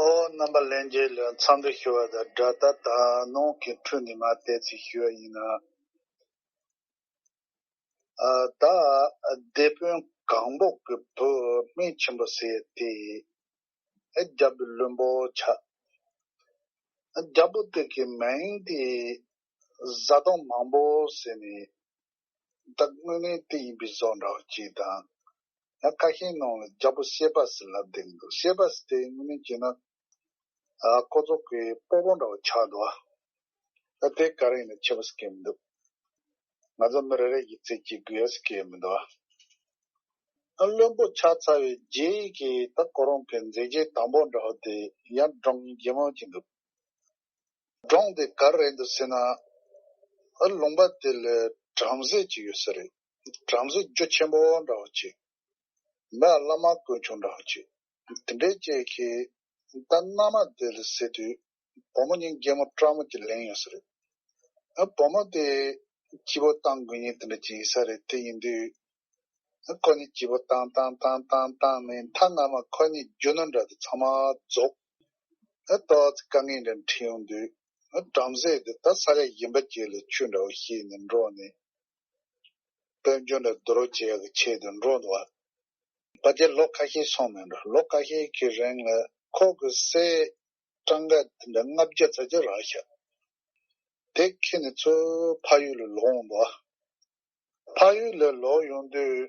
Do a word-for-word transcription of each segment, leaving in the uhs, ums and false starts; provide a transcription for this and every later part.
ཨོ། རྣམ་པ་ལྷན་རྒྱས་ལ་འཚམས་འདྲི་ཞུ་བ་དང་སྦྲགས། ད་ད་ནང་གི་འཕྲོས་ནས་མར་བལྟས་ཚེ་ཞུ་བ་ཡིན་ན། ཨ། ད་སྡེ་དཔོན་སྒང་པོ་གི་བུ་སྨན་ཆེན་པོ་ཟེར་ཏེ། ཨ། རྒྱལ་པོའི་བློན་པོ་ཆགས། ཨ། རྒྱལ་པོ་དེ་གི་མིང་དེ་བཟའ་བཏུང་མང་པོ་ཟེར་ནས། ད་དངོས་གནས་དེ་ཡིན་པའི་བཟོ་འདྲ་བོ་ཅིག་དང་། ཡང་ཁ་ཤས་ནང་ལ་རྒྱལ་པོ་བཤད་པ་ཟེར་ལབ་བསྡད་འདུག་བཤད་པ་ཟེར་དེ་དངོས་གནས་བྱས་ན། ཨ། ཁོ་ཚོ་གི་སྤོ་བོ་འདྲ་བོ་ཆགས་འདུག་ད་དེ་ག་རེ་ཡིན་ན་ཁྱད་པར་ཟེར་མཁན་མི་འདུག་ང་ཚོ་མི་རེ་རེ་ཡིད་ཚིམ་བྱེད་དགོས་ཟེར་མཁན་མི་འདུག་ཨ། བློན་པོ་ཆགས་ཚར་བའི་རྗེས་ཀྱི་ད་ཁོ་རང་གི་མཛད་རྗེས་དང་པོ་འདྲ་བོ་དེ་ཡང་སྒྲུང་གི་རྒྱལ་མོ་ཅིག་འདུག་སྒྲུང་དེ་ག་རེ་རེད་འདུག་ཟེར་ན། ཨ། ལུང་པ་དེ་ལ་བྲམ་ཟེ་ཅིག་ཡོད་ས་རེད། བྲམ་ཟེ་རྒྱུ་ཆེན་པོ་འདྲ་བོ་ཅིག་མི་ལ་བླ་མ་དཀོན་མཆོག་འདྲ་བོ་ཅིག་དེ་འདྲའི་ཅིག་གིས་ད་མནའ་མ་དེ་ལ་ཟེར་དུས། བུ་མོ་གཉིས་རྒན་མོ་སྤྲང་མོ་ཅིག་ལེན་ཡོད་ས་རེད། ཨ། བུ་མོ་དེ་སྐྱིད་པོ་བཏང་དགོས་མཁན་དེ་འདྲ་ཅིག་ཡིན་ས་རེད། དེ་ཡིན་དུས། ཨ། ཁོ་གཉིས་སྐྱིད་པོ་བཏང་བཏང་བཏང་བཏང་བཏང་ནས་མཐའ་མ་ཁོ་གཉིས་རྒྱུ་ནོར་འདྲ་དེ་ཚང་མ་རྫོགས། ཨ། ཏོག་ཙམ་དཀའ་ངལ་འདྲ་འཕྲད་ཡོང་དུས། ཨ། བྲམ་ཟེ་དེ་ད་ས་ཆ་གཞན་པ་ཅིག་ལ་ཆོས་འདྲ་བོ་བཤད་ནས་འགྲོ་ནས། དཔལ་འབྱོར་འདྲ་བསྡུ་རུབ་བྱེད་ཡག་གི་ཆེད་དུ་འགྲོ་འདུག་བ། ཕལ་ཆེར་ལོ་ཁ་ཤས་སོང་མེད་འགྲོ། ལོ་ཁ་ཤས་ཀྱི་རིང་ལ་ཁོ་གི་སྲས་སྤྲང་ཀ་དེ་འདྲ་ལྔ་བརྒྱ་ཙམ་ཅིག་རག་ཤག་དེ་ཁྱེར་ནས་ཚུར་ཕ་ཡུལ་ལ་ལོག་འོང་འདུག་ཕ་ཡུལ་ལ་ལོག་ཡོང་དུས།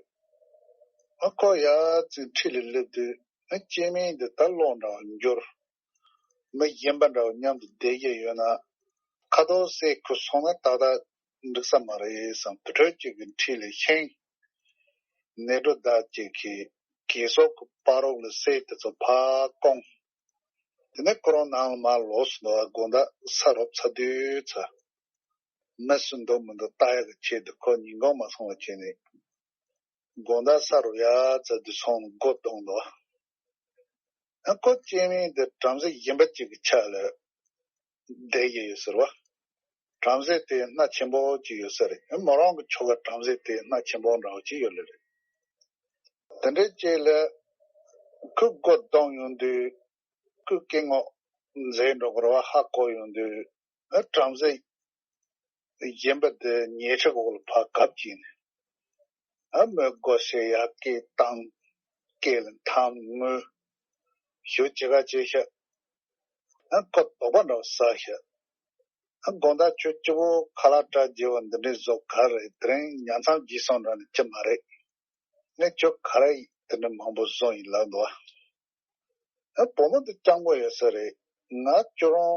ཨ། ཁོ་ཡར་ཅིག་འཁྲིས་ལ་སླེབས་དུས། ཨ། སྐྱེ་དམན་འདི་ད་སློང་འདྲ་བ་འགྱུར། མི་གཞན་པ་འདྲ་བ་མཉམ་དུ་བསྡད་ཀྱི་ཡོད་ན། ཁ་ཐོག་སྲས་ཁོ་སོང་ན་ཏག་ཏག་འགྲིག་ས་མ་རེད་བསམ། དེ་འཕྲོ་གཅིག་གི་འཁྲིས་ལ་ཤིང་ནས་སྒྲོ་བཏགས་གཅིག་གིས་གས་སོགས་ཀྱི་བར་རོག་ལ་སྲས་དེ་ཚོ་ཕར་བསྐོངས། དེ་ནས་ཁོ་རང་ནང་ལ་མར་ལོག་སོང་འདུག་དགོང་དག་ས་རུབ་ཚར་དུས་ཚོད། མི་སུ་འདུག་མི་འདུག་ལྟ་ཡག་གི་ཆེད་དུ་ཁོ་ཉིན་གུང་མ་སོང་བ་བྱས་ནས། དགོང་དག་ས་རུབ་ཡག་ཙམ་དུས་སོང་ནས་སྒོ་རྡུང་འདུག་ཨ། ཁོ་སྐྱེ་དམན་དེ་བྲམ་ཟེ་གཞན་པ་གཅིག་གི་ཕྱག་ལ་བསྡད་ཀྱི་ཡོད་ཟེར་བ། བྲམ་ཟེ་དེ་སྣ་ཆེན་པོ་གཅིག་ཡོད་ས་རེད། མོ་རང་གི་ཁྱོ་ག་བྲམ་ཟེ་དེ་སྣ་ཆེན་པོ་འདྲ་བོ་གཅིག་ཡོད་ལེ་རེད། དེ་འདྲའི་རྗེས་ལ་ཁོས་སྒོ་རྡུང་ཡོང་དུས། ཁོས་སྐད་ངོ་འཛིན་འགྲོ་དགོས་རེད་བ། ཧ་གོ་ཡོང་དུས། ཨ། བྲམ་ཟེ་གཞན་པ་དེ་ཉལ་ཁྲི་འོག་ལ་ཕར་གབ་བྱས་ནས། ཨ། མོས་སྒོ་ཕྱེ་ཡར་སྐད་བཏང་། སྐེ་ལ་འཐམ་ངུ་ཞུ་བྱེད་ག་བྱེད་ཤག་ཨ། ཁོ་དོགས་པ་འདྲ་བོ་ཟ་ཤག་ཨ། དགོང་དག་ཁྱོད་སྐྱིད་པོ་ཁ་ལག་སྐྲག་རྒྱས་པོ་འདི་འདྲའི་བཟོ་ག་རེ་རེད། དེ་རིང་ཉལ་མཚམས་བརྗེད་སོང་འདྲ་ནི་ཅི་མ་རེད། ངས་ཁྱོད་ག་རེ་དེ་འདྲ་མང་པོ་བཟོ་ཡིན་ལབ་འདུག་ཨ། བུ་མོ་འདི་སྤྱང་པོ་ཡོད་ས་རེད། ང་ཁྱོད་རང་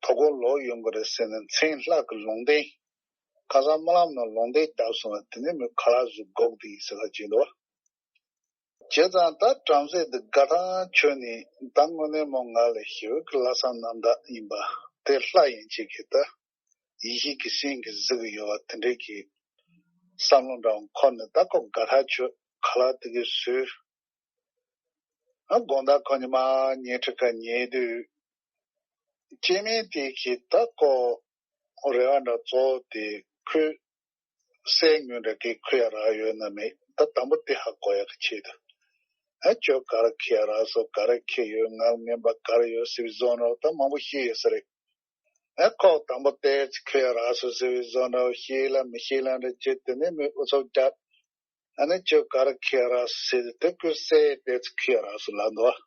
དོ་དགོང་ལོག་ཡོང་གི་རེད་ཟེར་ནས་མཚན་ལྷ་གི་ལུང་བསྟན། ཁ་སང་རྨི་ལམ་ནང་ལུང་བསྟན་བརྒྱབ་སོང་བ་དེ་ནས་མོས་ཁ་ལག་བཟོ་སྒུག་བསྡད་ཡིན་ཟེར་ལབ་ཀྱིན་འདུག་བྱས་ཙང་ད་བྲམ་ཟེ་འདི་དགའ་ཐང་ཆོད་ནས། ད་དངོས་གནས་མོ་ང་ལ་ཞེ་པོ་གི་ལྷག་བསམ་རྣམ་དག་ཡིན་པ་དེ་ལྷ་ཡིན་ཅིག་གིས་ད་ཡིད་ཆེས་ཀྱིས་སེམས་ཀྱིས་གཟིགས་ཀྱི་ཡོད་པ་དེ་འདྲའི་གི་བསམ་བློ་འདྲ་བོ་འཁོར་ནས། ད་ཁོ་དགའ་ཐག་ཆོད། ཁ་ལག་དེ་གས་བཟོས། ཨ། དགོང་དག་ཁོ་གཉིས་མར་ཉལ་ཁྲི་ཁར་ཉལ་དུས། སྐྱེ་དམན་དེ་གིས་ད་ཁོ་རེ་བ་འདྲ་བོ་བཙོག་སྟེ། ཁོའི་སྲས་ངོ་འདྲ་གིས་ཁུར་ཡག་རག་ཡོད་ན་མེད། ད་དང་པོ་དེ་ཧ་གོ་ཡག་གི་ཆེད་དུ། ཨ། ཁྱོད་ག་རེ་ཁུར་ཡག་རག་སོང་། ག་རེ་ཁུར་ཡོད། ང་ལ་ངན་པ་ག་རེ་ཡོད་ཟེར་བའི་བཟོ་འདྲ་བོ་ད་མང་པོ་བཤད་ཡོད་ས་རེད། ཨ། ཁོ་དང་པོ་དེ་ཁུར་ཡག་རག་སོང་ཟེར་བའི་བཟོ་འདྲ་བོ་བཤད་ལ་མི་བཤད་ལ་འདྲ་བྱས། དེ་ནས་མོས་ཨུ་ཚུགས་རྒྱབ། ཨ་ནི་ཁྱོད་ག་རེ་ཁུར་ཡག་རག་སོང་ཟེར་དུས། ཁོས་སྲས་དེ་ཚོ་ཁུར་ཡག་རག་སོང་ལབ་འདུག་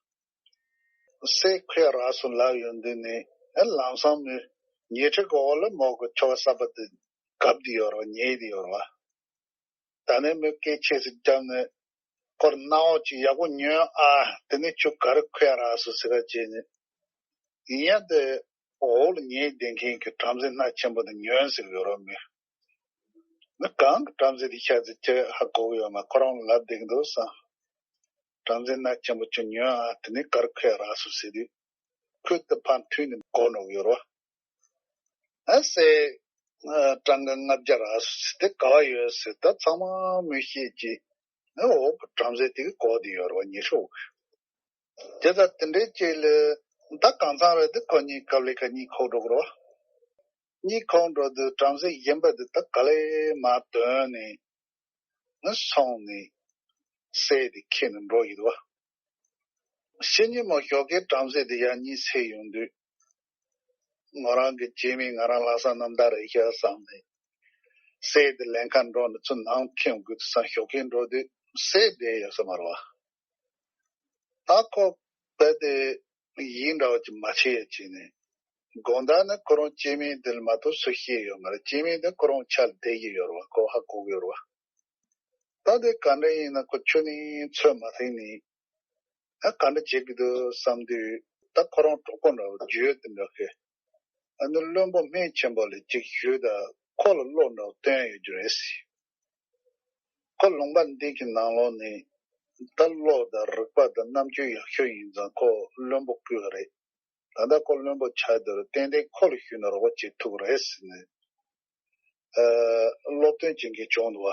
སྲས་ཁུར་ཡག་རག་སོང་ལབ་ཡོང་དུས་ནས། ཨ། ལམ་སང་མོས་ཉལ་ཁྲི་གི་འོག་ལ་མོ་གི་ཁྱོ་ག་གསར་པ་དེ་གབ་བསྡད་ཡོད་རེད་བ། ཉལ་བསྡད་ཡོད་རེད་བ། ད་ནས་མོས་སྐད་ཆེ་སེ་བརྒྱབ་ནས། ཁོར་མནའ་འོག་ཅིག་ཡག་པོ་ཉོན་ཨ། དེ་ནས་ཁྱོད་ག་རེ་ཁུར་ཡག་རག་སོང་ཟེར་ག་བྱས་ནས། ཡིན་ཡང་དེ་འོག་ལ་ཉལ་བསྡད་མཁན་གྱི་བྲམ་ཟེ་སྣ་ཆེན་པོ་དེ་ཉོན་ཟེར་གྱི་ཡོད་རེད་མོས། ནི་གང་གི་བྲམ་ཟེ་དེ་ཤ་ཚ་ཅིག་ཧ་གོ་གི་ཡོད་མ། ཁོ་རང་ལ་ལབ་བསྡད་ཀྱི་འདུག་བསམ། བྲམ་ཟེ་སྣ་ཆེན་པོ་ཁྱོད་ཉོན་ཨ། དེ་ནས་ག་རེ་ཁུར་ཡག་རག་སོང་ཟེར་དུས། ཁོས་དེ་ཕར་མཐུད་ནས་གོ་འགྲོ་གི་ཡོད་རེད་བ། ཨ། སྲས་སྤྲང་ཀ་ལྔ་བརྒྱ་རག་སོང་ཟེར་དེ་ག་པར་ཡོད་ཟེར། ད་ཚང་མ་མོས་བཤད་ཀྱིས། ཨ། འོག་གི་བྲམ་ཟེ་དེ་གིས་གོ་བསྡད་ཡོད་རེད་བ། ཉལ་ཁྲི་འོག་གི། དེ་ད་དེ་འདྲའི་རྗེས་ལ་ད་གང་ཚང་རེད་དེ། ཁོ་གཉིས་ཀབ་ལེ་ཁ་གཉིད་ཁུག་འགྲོ་གི་རེད་བ། གཉིད་ཁུག་འགྲོ་དུས་བྲམ་ཟེ་གཞན་པ་དེ་ད་ག་ལེ་མར་དོན་ནས། ཨ། སོང་ནས་སྲས་དེ་ཁྱེར་ནས་འགྲོ་ཡི་འདུག་བ། ཕྱི་ཉིན་མོ་ཞོགས་ཀས་བྲམ་ཟེ་དེ་ཡར་གཉིད་སད་ཡོང་དུས། ང་རང་གི་སྐྱེ་དམན་ང་རང་ལྷག་བསམ་རྣམ་དག་རེད་ཤག་བསམ་ནས། སྲས་དེ་ལེན་གར་འགྲོ་ནས་ཚུར་ནང་འཁྱེར་དགོས་དུས་བསམ་ཞོགས་ཀས་འགྲོ་དུས་སྲས་བསྡད་ཡོད་ས་མ་རེད་བ། ད་ཁོ་རྦད་དེ་ཡིད་འདྲ་བ་ཅིག་མ་བྱེད་ཡ་བྱས་ནས། དགོང་དག་ནི་ཁོ་རང་སྐྱེ་དམན་དེ་ལ་མ་གཏོགས་སུ་ཤེས་ཡོད་མ་རེད། སྐྱེ་དམན་དེ་ཁོ་རང་ཆ་ལ་བསྡད་ཀྱི་ཡོད་རེད་བ། ཁོ་ཧ་གོ་གི་ཡོད་རེད་བ། ད་དེ་ག་འདྲ་ཡིན་ན་ཁོ་ཁྱོན་ནས་ཚོད་མ་ཐིག་ནས། ཨ་ག་འདྲ་བྱེད་ཀྱི་འདུག་བསམ་དུས། ད་ཁོ་རང་གྲོགས་པོ་འདྲ་བོ་བརྗོད་དེ་འདྲ་གི། ཨ་ནི་བློན་པོ་སྨན་ཆེན་པོ་ལ་ཅིག་ཞུས་དང་ཁོ་ལ་བློ་འདྲ་བོ་བཏོན་ཡོད་རྒྱུ་རེད་ཟེར། ཁོ་ལུང་པ་འདི་གི་ནང་ལོགས་ནས་ད་བློ་དང་རིག་པ་དང་རྣམ་དཔྱོད་ཡག་ཤོས་ཡིན་ཙང་ཁོ་བློན་པོ་བསྐོས་པ་རེད། ད་ལྟ་ཁོ་བློན་པོ་ཆགས་བསྡད་རེད། ཏན་ཏན་ཁོ་ལ་ཞུས་ན་རོགས་པ་བྱེད་ཐུབ་རེད་ཟེར་ནས། ཨ་སློབ་སྟོན་བྱེད་མཁན་བྱུང་འདུག་བ།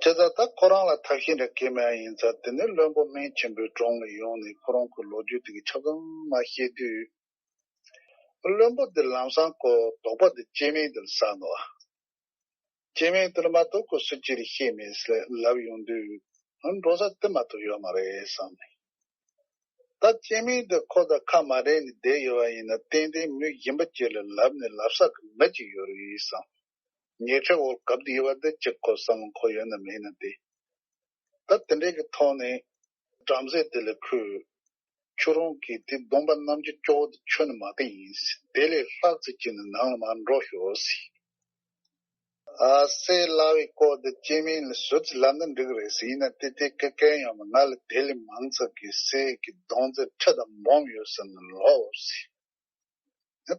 བྱས་ཙང་ད་ཁོ་རང་ལ་ཐབས་ཤེས་འདྲ་གང་ཡང་མེད་ཡིན་ཙང་། དེ་ནས་བློན་པོ་སྨན་ཆེན་པོའི་དྲུང་ལ་ཡོང་ནས་ཁོ་རང་གི་ལོ་རྒྱུས་དེ་གི་ཆ་ཚང་མ་བཤད་དུས། བློན་པོ་དེ་ལམ་སང་ཁོ་དོགས་པ་དེ་སྐྱེ་དམན་དེ་ལ་ཟ་འདུག་བ། སྐྱེ་དམན་དེ་ལ་མ་གཏོགས་ཁོ་སུ་གཅིག་ལ་བཤད་མེད་ཟེར་ལབ་ཡོང་དུས། ཨ་འགྲོ་ས་དེ་མ་གཏོགས་ཡོད་མ་རེད་བསམ་ནས། ད་སྐྱེ་དམན་དེ་ཁོ་དང་ཁ་མ་བྲལ་ནས་བསྡད་ཡོད་པ་ཡིན་ན། ཏན་ཏན་མི་གཞན་པ་ཅིག་ལ་ལབ་ནས་ལབ་ས་གི་མི་ཅིག་ཡོད་རེད་བསམ། ཉེས་ཁྲི་འོག་གབ་བསྡད་ཡོད་པ་དེ་ཅིག་ཁོ་བསམ། ཁོ་ཡོད་ན་མེད་ན་དེ། ད་དེ་འདྲའི་གི་ཐོག་ནས་བྲམ་ཟེ་དེ་ལ་ཁོས། ཁྱོད་རང་གིས་དེ་གདོང་པ་རྣམ་འགྱུར་སྐྱོ་བོ་དེ་ཁྱོན་ནས་མ་བསྟན་ཡིན་ཟེར། དེ་ལས་ལྷག་ཙམ་ཅིག་ནི་ནང་ལ་མར་འགྲོ་ཤོག་ཟེར། ཨ་སྲས་གླ་བའི་སྐོར་དེ་སྐྱེ་དམན་ལ་ཟུར་ཙམ་ལབ་ན་འགྲིག་གི་རེད་ཟེར། ཡིན་ན་དེ་དེ་སྐད་གང་ཡང་མ། ང་ལ་དེ་ལས་མང་ཙམ་གྱི་སྲས་ཀྱི་གདོང་རྩེ་ཁྲི་དང་འབུམ་ཡོད་ཟེར་ནས་ལོག་འོ་ཟེར།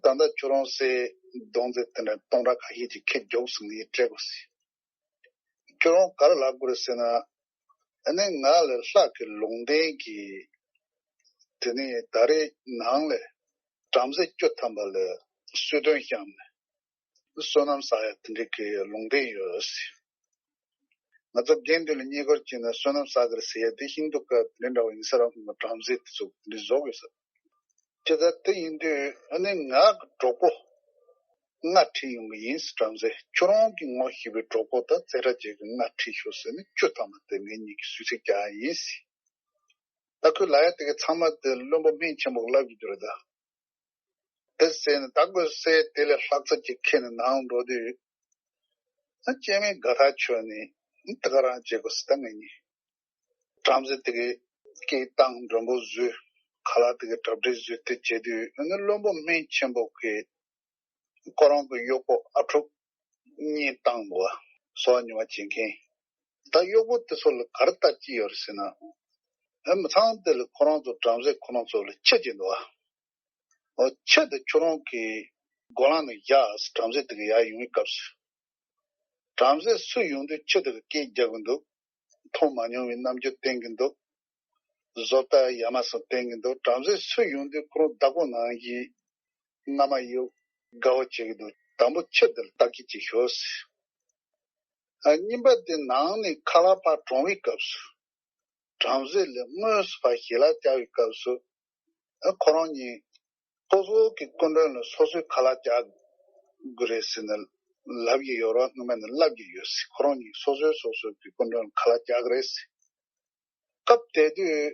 ད་ལྟ་ཁྱོད་རང་སྲས་གདོང་རྩེ་དེ་འདྲ་སྟོང་ཕྲག་ཁ་ཤས་ཅིག་ཁྱེར་རྒྱུགས་ཟེར་ནས་སྤྲད་དགོས་ཟེར། ཁྱོད་རང་ག་རེ་ལབ་དགོས་རེད་ཟེར་ན། ཨ་ནི་ང་ལ་ལྷ་གི་ལུང་བསྟན་གྱི། དེ་ནས་ད་རེས་ནང་ལ་བྲམ་ཟེ་བཅུ་ཐམ་པ་ལ་གསོལ་སྟོན་བཤམས་ནས་བསོད་ནམས་བསགས་ཡ་དེ་འདྲ་གི་ལུང་བསྟན་ཡོད་ཟེར། ང་ཚོ་དགེ་འདུན་ལ་བསྙེན་བཀུར་བྱས་ན་བསོད་ནམས་བསགས་ཀྱི་རེད་ཟེར་ཡ་དེ་ཧིན་དུ་སྐད་དེ་འདྲ་བ་ཡིན་ས་རེད། བྲམ་ཟེ་དེ་ཚོ་དེ་འདྲ་བཟོ་དགོས་ཟེར། ཇི་ལྟར་དེ་ཡིན་དུས་ཨ་ནི་ང་གི་གྲོགས་པོ་ལྔ་ཁྲིད་ཡོང་གི་ཡིན་ཟེར། བྲམ་ཟེ་ཁྱོད་རང་གིས་ངོ་ཤེས་པའི་གྲོགས་པོ་དང་རྩེ་གྲ་ཅན་གྱི་ལྔ་ཁྲིད་ཤོག་ཟེར་ནས། བཅུ་ཐམ་པ་དེ་ངེད་གཉིས་ཀྱིས་གསོལ་ཚིགས་རྒྱག་ཡ་ཡིན་ཟེར། ད་ཁོས་ལབ་ཡ་དེ་གི་ཚང་མ་དེ་བློན་པོ་སྨན་ཆེན་པོ་གིས་ལབ་ཀྱི་འདུག་རེད་ད། དེ་ཟེར་ནས་ད་ཁོས་སྲས་དེ་ལས་ལྷག་ཙམ་ཅིག་ཁྱེར་ནས་ནང་འགྲོ་དུས། ཨ་སྐྱེ་དམན་དགའ་ཐག་ཆོད་ནས། དེ་ག་རང་བྱེད་དགོས་ཟེར། ད་ངེད་གཉིས། བྲམ་ཟེ་དེ་གིས་སྐད་བཏང་། མགྲོན་པོ་བཟོས། ཁ་ལག་དེ་གི་གྲ་སྒྲིག་བཟོས། དེ་བྱེད་དུས་ཨ་ནི་བློན་པོ་སྨན་ཆེན་པོ་གིས་ཁོ་རང་གི་གཡོག་པོ་ཨ་ཕྲུག་གཉིས་བཏང་འདུག་བ། གསོ་བ་ཉོ་བ་བྱེད་མཁན། ད་གཡོག་པོ་དེ་ཚོ་ལ་ག་རེ་ལྟ་ཅི་ཡོད་རེད་ཟེར་ན། ཨ་མི་ཚང་དེ་ལ་ཁོ་རང་ཚོ་བྲམ་ཟེ་ཁོ་རང་ཚོ་ལ་ཁྱི་བྱེད་འདུག་བ། ཨོ་ཁྱི་དེ་ཁྱོད་རང་གི་སྒོ་ལང་ནས་བཞག་ཟེར། བྲམ་ཟེ་དེ་གིས་ཡར་ཡོང་བའི་སྐབས་སུ། བྲམ་ཟེ་སུ་ཡོང་དུས་ཁྱི་དེ་གིས་སྐད་རྒྱག་གི་འདུག་མཐོང་མ་མྱོང་བའི་རྣམ་འགྱུར་བསྟན་གྱི་འདུག་བཟོ་ལྟ་ཡ་མ་བཟོ་བསྟན་གྱི་འདུག་བྲམ་ཟེ་སུ་ཡོང་དུས་ཁོ་རང་བདག་པོ་ནང་བཞིན་མནའ་མ་གཡོག་དགའ་བོ་བྱེད་ཀྱི་འདུག་དང་པོ་ཁྱི་དེ་ལ་བརྟག་དཔྱད་ཅིག་ཞུ་ཟེར། ཨ་གཉིས་པ་དེ་ནང་ནས་ཁ་ལག་ཕར་དྲོངས་པའི་སྐབས་སུ། བྲམ་ཟེ་ལ་དངོས་སུ་ཕར་ཞལ་ལག་བཅར་བའི་སྐབས་སུ། ཨ་ཁོ་རང་གཉིས་སོ་སོ་གི་སྐུ་མགྲོན་ལ་སོ་སོའི་ཁ་ལག་རྒྱག་དགོས་རེད་ཟེར་ནས་ལབ་ཀྱི་ཡོད་རེད། སྔོན་མ་ནས་ལབ་ཀྱི་ཡོད་ཟེར། ཁོ་རང་གཉིས་སོ་སོས་སོ་སོ་གི་སྐུ་མགྲོན་ལ་ཁ་ལག་རྒྱག་གི་རེད་ཟེར། སྐབས་དེ་དུས་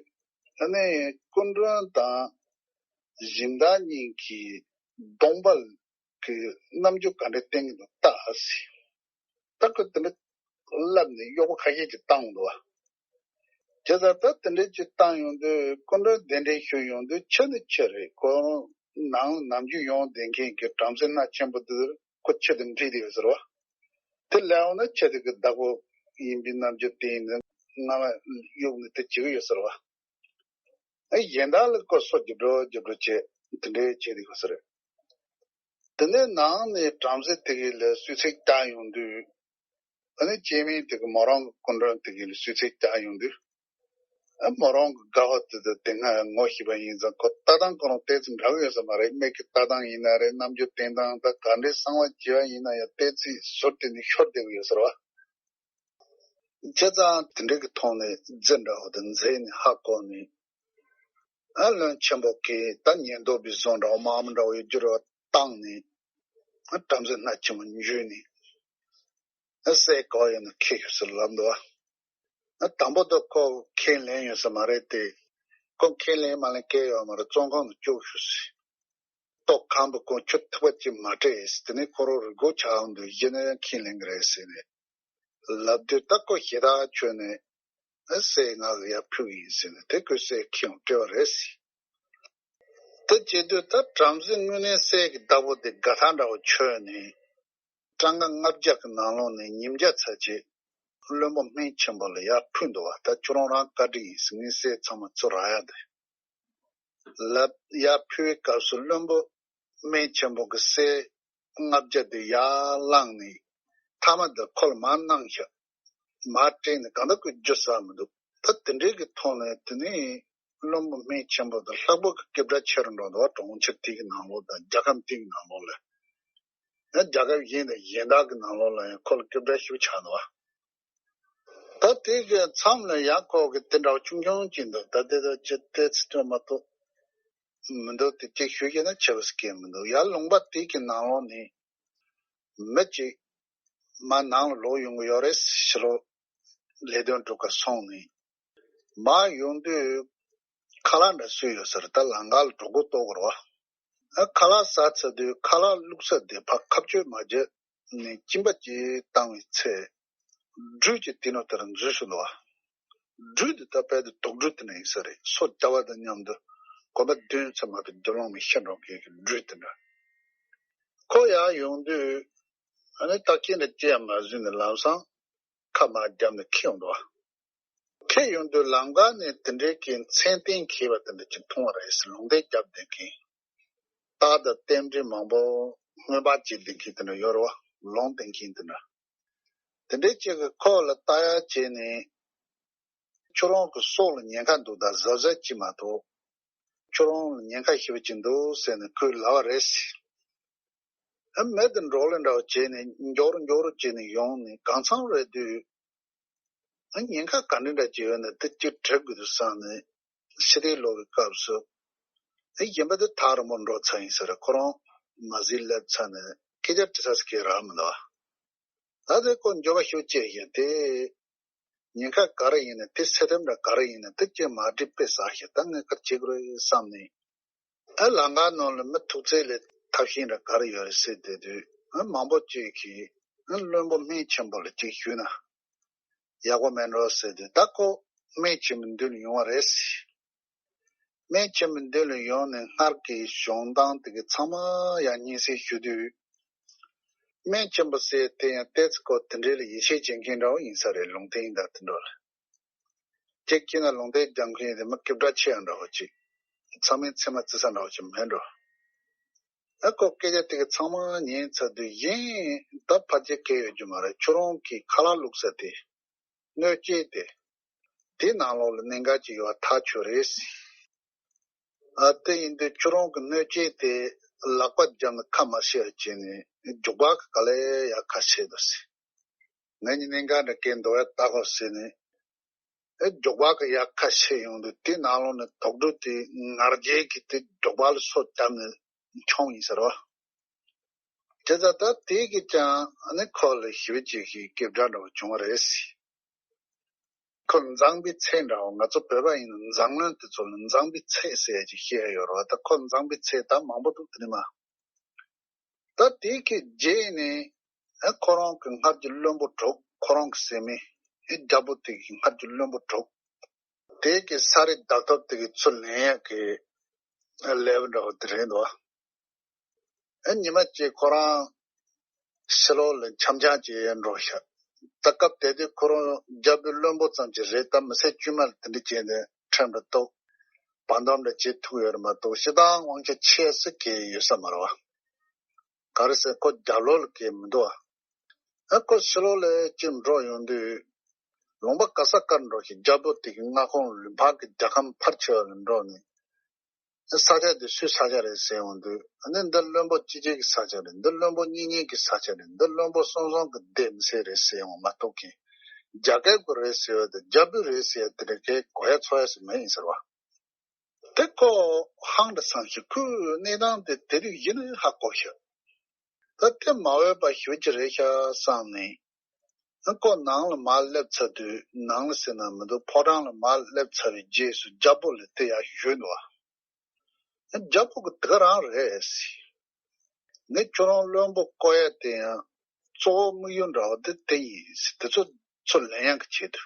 ཨ་ནི་སྐུ་མགྲོན་དང་སྦྱིན་བདག་གཉིས་ཀྱི་གདོང་པ་གི་རྣམ་འགྱུར་ག་འདྲ་བསྟན་གྱི་འདུག་ལྟ་ཟེར། ད་ཁོས་དེ་འདྲ་ལབ་ནས་གཡོག་པོ་ཁ་ཤས་ཀྱིས་བཏང་འདུག་བ། བྱས་ཙང་ད་དེ་འདྲ་ཅིག་བཏང་ཡོང་དུས། སྐུ་མགྲོན་གདན་འདྲེན་ཞུ་ཡོང་དུས། ཁྱི་ནི་ཁྱི་རེད། ཁོ་ནང་ནམ་རྒྱུན་ཡོང་བསྡད་མཁན་གྱི་བྲམ་ཟེ་སྣ་ཆེན་པོ་འདི་ཁོ་ཁྱི་དང་འདྲེས་བསྡད་ཡོད་ཟེར་བ། དེ་ལས་འོ་ན་ཁྱི་དེ་གི་བདག་པོ་ཡིན་པའི་རྣམ་འགྱུར་བསྟན་ནས་རྔ་མ་གཡུགས་ནས་དེ་བྱེད་ཀྱི་ཡོད་ཟེར་བ། ཨ་གཞན་དག་ལ་ཁོ་སོ་རྒྱབ་འགྲོ་རྒྱབ་འགྲོ་བྱས་དེ་འདྲའི་བྱས་བསྡད་ཡོད་ཟེར། དེ་ནས་ནང་ནས་བྲམ་ཟེ་དེ་གི་ལ་གསོལ་ཚིགས་བརྒྱབ་ཡོང་དུས། ཨ་ནི་སྐྱེ་དམན་དེ་གིས་མོ་རང་གི་སྐུ་མགྲོན་དེ་གི་ལ་གསོལ་ཚིགས་བརྒྱབ་ཡོང་དུས། ཨ་མོ་རང་གི་དགའ་བ་དེ་དང་དེ་སྔ་ངོ་ཤེས་པ་ཡིན་ཙང་། ཁོ་ལྟ་སྟངས་ཁོ་རང་ཏོག་ཙམ་འདྲ་གི་ཡོད་ས་མ་རེད། མིག་གི་ལྟ་སྟངས་ཡིན་ན་རེད། རྣམ་འགྱུར་བསྟན་སྟངས་དང་ག་འདྲའི་གསང་བ་བྱེད་པ་ཡིན་ན་ཡང་ཏོག་ཙམ་ཟུར་དེ་ནས་ཤོར་བསྡད་ཀྱི་ཡོད་ཟེར་བ། བྱས་ཙང་དེ་འདྲ་གི་ཐོག་ནས་རྫི་འདྲ་བོ་དེ་འཛེགས་ནས་ཧ་གོ་ནས། ཨ་བློན་ཆེན་པོ་གིས་ད་ཉེན་རྟོག་པའི་བཟོ་འདྲ་བོ་དམག་མི་འདྲ་བོ་ཡོད་རྒྱུ་རེད་བ་བཏང་ནས། ཨ་བྲམ་ཟེ་སྣ་ཆེན་པོ་འཇུས་ནས། ཨ་སྲས་ག་པར་ཡོད་ན་ཁྱེར་ཤོག་ཟེར་ལབ་འདུག་བ། ཨ་དང་པོ་དེ་ཁོ་ཁས་ལེན་ཡོད་ས་མ་རེད་དེ། ཁོ་ཁས་ལེན་མ་ལེན་སྐལ་ཡོད་མ་རེད། བཙོན་ཁང་དུ་བཅུག་ཤོག་ཟེར། ལྟོ་གང་པོ་ཁོ་ཁྱོད་ཐུབ་པ་ཅིག་མ་སྤྲད་ཟེར། དེ་ནས་ཁོ་རང་རུ་སྒོ་ཆགས་འོང་དུས་གཞི་ནས་ཁས་ལེན་གི་རེད་ཟེར་ནས་ལབ་དུས། ད་ཁོ་ཞེ་ཐག་ཆོད་ནས་ཨ་སྲས་ང་གི་ཡར་ཕུལ་ཡིན་ཟེར་ནས་དེ་ཁོས་སྲས་ཁྱེར་ཡོང་སྤྲད་པ་རེད་ཟེར། དེ་བྱེད་དུས་ད་བྲམ་ཟེ་དངོས་གནས་སྲས་ཀྱི་བདག་པོ་དེ་དགའ་ཐག་འདྲ་བོ་ཆོད་ནས་སྤྲང་ཀ་ལྔ་བརྒྱ་གི་ནང་ལོགས་ནས་ཉིས་བརྒྱ་ཚར་གཅིག་བློན་པོ་སྨན་ཆེན་པོ་ལ་ཡར་ཕུལ་འདུག་བ། ད་ཁྱོད་རང་རང་བཀའ་དྲིན་ཡིན་ཟེར། ངའི་སྲས་ཚང་མ་ཚུར་རག་ཡ་དེ་ལབ་ཡར་ཕུལ་བའི་སྐབས་སུ་བློན་པོ་སྨན་ཆེན་པོ་གི་སྲས་ལྔ་བརྒྱ་དེ་ཡར་བླངས་ནས་མཐའ་མ་དེ་ཁོ་ལ་མར་གནང་ཤག་མར་སྤྲད་ནས་གང་ལྟར་ཁོས་རྒྱུ་ཟ་མི་འདུག་ད་དེ་འདྲའི་གི་ཐོག་ནས་དེ་ནས་བློན་པོ་སྨན་ཆེན་པོ་དང་ལྷག་པར་གྱི་སྐད་གྲགས་ཆེ་རུ་འགྲོ་འདུག་བ། གྲོང་ཁྱེར་དེ་གི་ནང་ལོགས་དང་རྒྱལ་ཁབ་དེ་གི་ནང་ལོགས་ལ། ཡང་རྒྱལ་ཁབ་གཞན་དང་གཞན་དག་གི་ནང་ལོགས་ལ་ཡང་ཁོ་ལ་སྐད་གྲགས་ཞེ་པོ་ཆགས་འདུག་བ། ད་དེ་གི་མཚམས་ལ་ཡང་ཁོ་གི་དེ་འདྲ་བ་ཆུང་ཆུང་ཅིག་འདུག་ད་དེ་ད་ཅི་ཏོག་ཙམ་སྟོན་མ་གཏོགས་མི་འདུག་དེ་གཅིག་ཞུ་རྒྱུ་ན་ཆེ་བ་ཟེར་མཁན་མི་འདུག་ཡར་ལུང་པ་དེ་གི་ནང་ལོགས་ནས་མི་གཅིག་མར་ནང་ལ་ལོག་ཡོང་གི་ཡོད་རེད། ཕྱི་ལོགས་ལས་དོན་སྒྲུབ་གར་སོང་ནས་མར་ཡོང་དུས་ཁ་ལག་འདྲ་བཟོས་ཡོད་ས་རེད། ད་ལམ་ཁ་ལ་འགྲོ་སྒོ་གཏོགས་དགོས་རེད་བ། ཨ་ཁ་ལག་ཟ་ཚར་དུས་ཁ་ལག་བླུགས་ས་དེ་ཕར་ཁ་གཅོད་མ་བྱས་ནས་གཅིན་པ་ཅིག་བཏང་བའི་ཚེ་སྦྲུལ་གྱི་དེ་ནང་དེར་འཛུལ་སོང་འདུག་བ། སྦྲུལ་དེ་ད་དཔེ་དེ་དུག་སྦྲུལ་དེ་འདྲ་ཡིན་ས་རེད། སོ་རྒྱ་བ་དང་མཉམ་དུ་གོམ་པ་བདུན་ཙམ་མ་གཏོགས་རྒྱུ་ལོང་མི་ཤི་འགྲོ་མཁན་གྱི་སྦྲུལ་དེ་འདྲ། ཁོ་ཡར་ཡོང་དུས་ཨ་ནི་རྟགས་ཅན་དེ་ཅི་ཡང་མ་བཟོས་ནས་ལམ་སང་ཁ་མར་བརྒྱབ་ནས་འཁྱེར་ཡོང་འདུག་བ། འཁྱེར་ཡོང་དུས་ལམ་ཁ་ནས་དེ་འདྲའི་གི་མཚན་ལྡན་མཁས་པ་དེ་འདྲ་ཅིག་མཐོང་བ་རེད་ཟེར། ལུང་བསྟན་རྒྱབ་བསྡད་མཁན། རྟགས་དང་རྟེན་འབྲེལ་མང་པོ་སྔོན་དཔག་བྱེད་བསྡད་མཁན་དེ་འདྲ་ཡོད་རེད་བ། ལུང་བསྟན་མཁན་དེ་འདྲ། དེ་འདྲའི་ཅིག་གིས་ཁོ་ལ་ལྟ་ཡ་བྱས་ནས་ཁྱོད་རང་གི་སྲོག་ལ་ཉེན་ཁ་འདུག་ད་གཟབ་གཟབ་གྱིས་མ་གཏོགས་ཁྱོད་རང་ལ་ཉེན་ཁ་ཞེ་པོ་ཅིག་འདུག་ཟེར་ནས་ཁོས་ལབ་པ་རེད་ཟེར། ཨ་མི་དེ་འགྲོ་ལེ་འདྲ་བོ་བྱས་ནས་མགྱོགས་རུ་མགྱོགས་རུ་བྱས་ནས་ཡོང་ནས་གང་འཚམ་རེད་དུས། ཨ་ཉེན་ཁ་ག་འདྲ་འདྲ་ཅིག་ཡོད་ན་དེ་གཅིག་དྲི་དགོས་འདུག་བསམ་ནས་ཕྱི་དྲིལ་ལོག་གི་སྐབས་སུ། ཨ་གཞན་པ་དེ་ཐག་རིང་པོ་འགྲོ་ཚར་ཡིན་ས་རེད། ཁོ་རང་མ་གཟིགས་སླེབས་ཚར་ནས་སྐད་ཆ་དྲི་ས་སྐད་རག་མི་འདུག་ད་དེ་ཁོ་འགྱོད་པ་ཤུགས་ཆེ་ཞིང་དེ། ཉེན་ཁ་ག་རེ་ཡིན་ན་དེ་སེ་ཐེམ་འདྲ་ག་རེ་ཡིན་ན་དེ་ཅི་མ་འགྲིག་པས་ཟ་ཞིག་ད་ངས་ག་རེ་བྱེད་དགོས་རེད་བསམ་ནས། ཨ་ལམ་ཁ་ནང་ལ་མི་ཐུག་ཚད་ལས་ཐབས་ཤེས་འདྲ་ག་རེ་ཡོད་རེད་ཟེར་བསྡད་དུས། ཨ་མང་པོ་ཅིག་གིས་ཨ་བློན་པོ་སྨན་ཆེན་པོ་ལ་ཅིག་ཞུས་ན་ཡག་པོ་མེད་འགྲོ་ཟེར་དུས། ད་ཁོ་སྨན་ཆེན་པོའི་མདུན་ལ་ཡོང་བ་རེད་ཟེར། སྨན་ཆེན་པོའི་མདུན་ལ་ཡོང་ནས་སྔར་གྱི་བྱུང་སྟངས་དེ་གི་ཚང་མ་ཡང་སྙན་སེང་ཞུ་དུས། སྨན་ཆེན་པོ་ཟེར་དེ་ཡང་ཏོག་ཙམ་ཁོ་དེ་འདྲའི་ལ་ཡིད་ཆེས་བྱེད་མཁན་འདྲ་བོ་ཡིན་ས་རེད། ལུང་བསྟན་དང་དེ་འདྲ་ལ། གཅིག་བྱས་ན་ལུང་བསྟན་རྒྱབ་མཁན་དེ་མི་སྐད་གྲགས་ཆེ་ཡང་འདྲ་བོ་ཅིག་ཚང་མས་ཚད་མ་བརྩི་ས་འདྲ་བོ་ཅིག་མེད་འགྲོ། ཨ་ཁོ་སྐད་ཆ་དེ་གི་ཚང་མ་ཉན་ཚར་དུས། གཞན་ད་ཕལ་ཆེར་གང་ཡང་ཡོད་རྒྱུ་མ་རེད། ཁྱོད་རང་གིས་ཁ་ལག་བླུགས་ས་དེ། སྣོད་སྐྱེལ་དེ། དེ་ནང་ལོགས་ལ་གནད་འགག་ཅིག་ཡོད་པ་ཐག་ཆོད་རེད་ཟེར། ཨ་དེ་ཡིན་དུས་ཁྱོད་རང་གི་སྣོད་སྐྱེལ་དེ་ལག་པ་བརྒྱབ་ནས་ཁ་མ་ཕྱེ་བ་བྱས་ནས་རྒྱུག་པ་གི་ག་ལེ་ཡར་ཁ་ཕྱེ་འདུག་ཟེར། ངེད་གཉིས་གནད་འགག་འདྲ་གང་འདུག་ཡ་ལྟ་དགོས་ཟེར་ནས། ཨེ་རྒྱུག་པ་གི་ཡར་ཁ་ཕྱེ་ཡོང་དུས་དེ་ནང་ལོགས་ནས་དུག་སྦྲུལ་དེ་ང་རྒྱལ་གྱིས་དེ་རྒྱུག་པ་ལ་སོ་བརྒྱབ་ནས་མཆོངས་ཡིན་ཟེར་བ། དེ་ཚ་ད་དེ་གིས་ཀྱང་ཨ་ནི་ཁོ་ལ་ཞེ་པོ་ཅིག་གི་སྐྱིད་སྒྲ་འདྲ་བོ་བྱུང་བ་རེད་ཟེར། ཁོ་མཛངས་པའི་ཚད་འདྲ་བོ། ང་ཚོ་བོད་པ་ཡིན་ན་མཛངས་བླུན་དེ་ཚོ་ལ་མཛངས་པའི་ཚད་ཟེར་ཡ་ཅིག་བཤད་ཡ་ཡོད་རེད་བ། ད་ཁོ་མཛངས་པའི་ཚད་ད་མང་པོ་འདུག་དེ་ནི་མ། ད་དེ་གི་རྗེས་ནས་ཨ་ཁོ་རང་གི་སྔར་གྱི་བློན་པོ་དྲུག་ཁོ་རང་གི་སྲས་མོ་ཨེ་རྒྱལ་པོ་དེ་གི་སྔར་གྱི་བློན་པོ་དྲུག་དེ་གི་ས་རི་རྡབ་ཐབས་དེ་གི་ཚུར་ལེན་ཡག་གི་ལས་འདྲ་བོ་དེ་རེད་འདུག་ཨ་ཉི་མ་གཅིག་ཁོ་རང་ཕྱི་ལོགས་ལ་འཆམ་འཆམ་བྱས་འགྲོ་ཤག་ད་སྐབས་དེ་དུས་ཁོ་རང་རྒྱལ་པོའི་བློན་པོ་ཙམ་ཅིག་རེད། ད་མི་ཚེ་དཀྱུས་མ་ལ་དེ་འདྲ་བྱས་ནས་ཁྲིམས་འདྲ་གཏུག་བར་འདུམ་འདྲ་བྱེད་ཐུབ་ཡོད་རེད་མ་གཏོགས་སྤྱིར་བཏང་དབང་ཆ་ཆེ་ས་གང་ཡང་ཡོད་ས་མ་རེད་བ། ག་རེ་ཟེར་ཁོ་རྒྱབ་ལོགས་ལ་གང་ཡང་མི་འདུག་བ། ཨ་ཁོ་ཕྱི་ལོགས་ལ་ཅིག་འགྲོ་ཡོང་དུས། ལུང་པ་ག་ས་གར་འགྲོ་ཞིག་རྒྱལ་པོ་དེ་གི་མངའ་ཁོངས་ལུང་པ་གི་རྒྱལ་ཁམས་ཕལ་ཆེ་བ་ལ་འགྲོ་ནས། ས་ཆ་དེ་སུའི་ས་ཆ་རེད་ཟེར་ཡོང་དུས། ཨ་ནི་འདི་བློན་པོ་གཅིག་གཅིག་གི་ས་ཆ་རེད། འདི་བློན་པོ་གཉིས་གཉིས་ཀྱི་ས་ཆ་རེད། འདི་བློན་པོ་གསུམ་གསུམ་གྱི་སྡེ་མི་སེར་རེད་ཟེར་ཡོང་མ་གཏོགས་ཀྱི་རྒྱལ་ཁབ་ཀྱི་རེད་ཟེར་བ་དེ་རྒྱལ་པོའི་རེད་ཟེར་བ་དེ་འདྲ་གས་གོ་ཡ་ཚོར་ཡ་ཞིག་མེད་ཡིན་ཟེར་བ། དེ་ཁོ་ཧང་འདྲ་སང་ཞིག་ཁོའི་གནས་སྟངས་དེ་དེ་རིགས་ཡིན་ནའི་ཧ་གོ་ཤག་ད་དེ་མ་འོས་པ་ཞེ་པོ་ཅིག་རེད་ཤག་བསམ་ནས། ཨ་ཁོ་ནང་ལ་མར་སླེབས་ཚར་དུས། ནང་ལ་ཟེར་ན་མི་འདུག་ཕོ་བྲང་ལ་མར་སླེབས་ཚར་བའི་རྗེས་སུ་རྒྱལ་པོ་ལ་དེ་ཡར་ཞུས་འདུག་ཨ་རྒྱལ་པོ་གིས་དེ་ག་རང་རེད་ཟེར། ངས་ཁྱོད་རང་བློན་པོ་བསྐོ་ཡ་དེ་ཡང་གཙོ་བོ་དམིགས་ཡུལ་འདྲ་བོ་དེ་དེ་ཡིན་ཟེར། དེ་ཚོ་ཚུར་ལེན་ཡག་གི་ཆེད་དུ།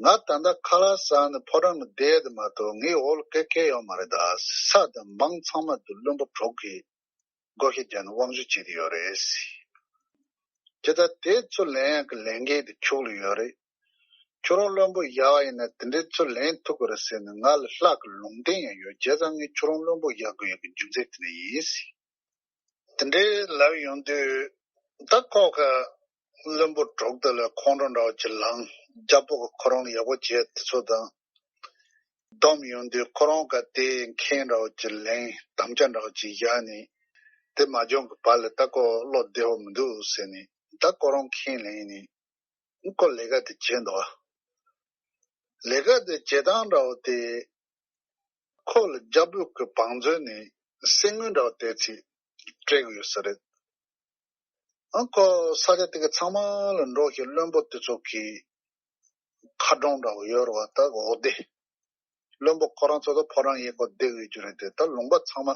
ང་ད་ལྟ་ཁ་ལག་ཟ་ནས་ཕོ་བྲང་ནང་བསྡད་དེ་མ་གཏོགས། ངའི་འོག་ལ་ག་གེ་ཡོད་མ་རེད། ད་ས་དང་འབངས་ཚང་མ་དེ་བློན་པོ་གྲོགས་ཀྱིས་བགོ་བཤའ་བརྒྱབ་ནས་དབང་བསྒྱུར་བྱས་ཏེ་ཡོད་རེད་ཟེར། ཇི་ལྟར་དེ་ཚུར་ལེན་ཡག་གི་ལས་འགན་དེ་ཁྱོད་ལ་ཡོད་རེད། ཁྱོད་རང་བློན་པོ་བཞག་པ་ཡིན་ན་དེ་འདྲའི་ཚུར་ལེན་ཐུབ་ཀྱི་རེད་ཟེར་ནས་ང་ལ་ལྷག་གི་ལུང་བསྟན་ཡང་ཡོད། བྱས་ཙང་ངས་ཁྱོད་རང་བློན་པོ་བཞག་དགོས་ཡག་གི་རྒྱུ་མཚན་དེ་འདྲ་ཡིན་ཟེར། དེ་འདྲའི་ལབ་ཡོང་དུས། ད་ཁོ་གིས་བློན་པོ་གྲོགས་དེ་ལ་ཁོང་ཁྲོ་འདྲ་བོ་ཅིག་ལངས། རྒྱལ་པོ་གིས་ཁོ་རང་ལ་ཡག་པོ་བྱས་དེ་ཚོ་དང་། བསྡོམས་ཡོང་དུས་ཁོ་རང་གིས་དེ་མཁན་འདྲ་བོ་ཅིག་ལེན། དམ་བཅའ་འདྲ་བོ་ཅིག་བཞག་ནས། དེ་མ་འཇོན་གི་བར་ལ་ད་ཁོ་བློ་བདེ་བོ་མི་འདུག་ཟེར་ནས། ད་ཁོ་རང་མཁན་ལེན་ནས་ཁོ་ལས་ཀ་དེ་བྱས་འདུག་ལས་ཀ་དེ་བྱེད་སྟངས་འདྲ་བོ་དེ། ཁོ་ལ་རྒྱལ་པོ་གི་བང་མཛོད་ནས་གསེར་དངུལ་འདྲ་བོ་དེ་ཚོ་སྤྲད་གི་ཡོད་ས་རེད། ཨ་ཁོ་ས་ཆ་དེ་ག་ཚང་མ་ལ་འགྲོ་ཞིང་། བློན་པོ་དེ་ཚོ་གི་མཁའ་འགྲོ་འདྲ་བོ་ཡོད་རེད་བ། ད་འོ་དེ། བློན་པོ་ཁོ་རང་ཚོ་ད་ཕོ་བྲང་ཡེ་ཁོ་བསྡད་ཡོད་རྒྱུ་རེད་དེ། ད་ལུང་པ་ཚང་མ་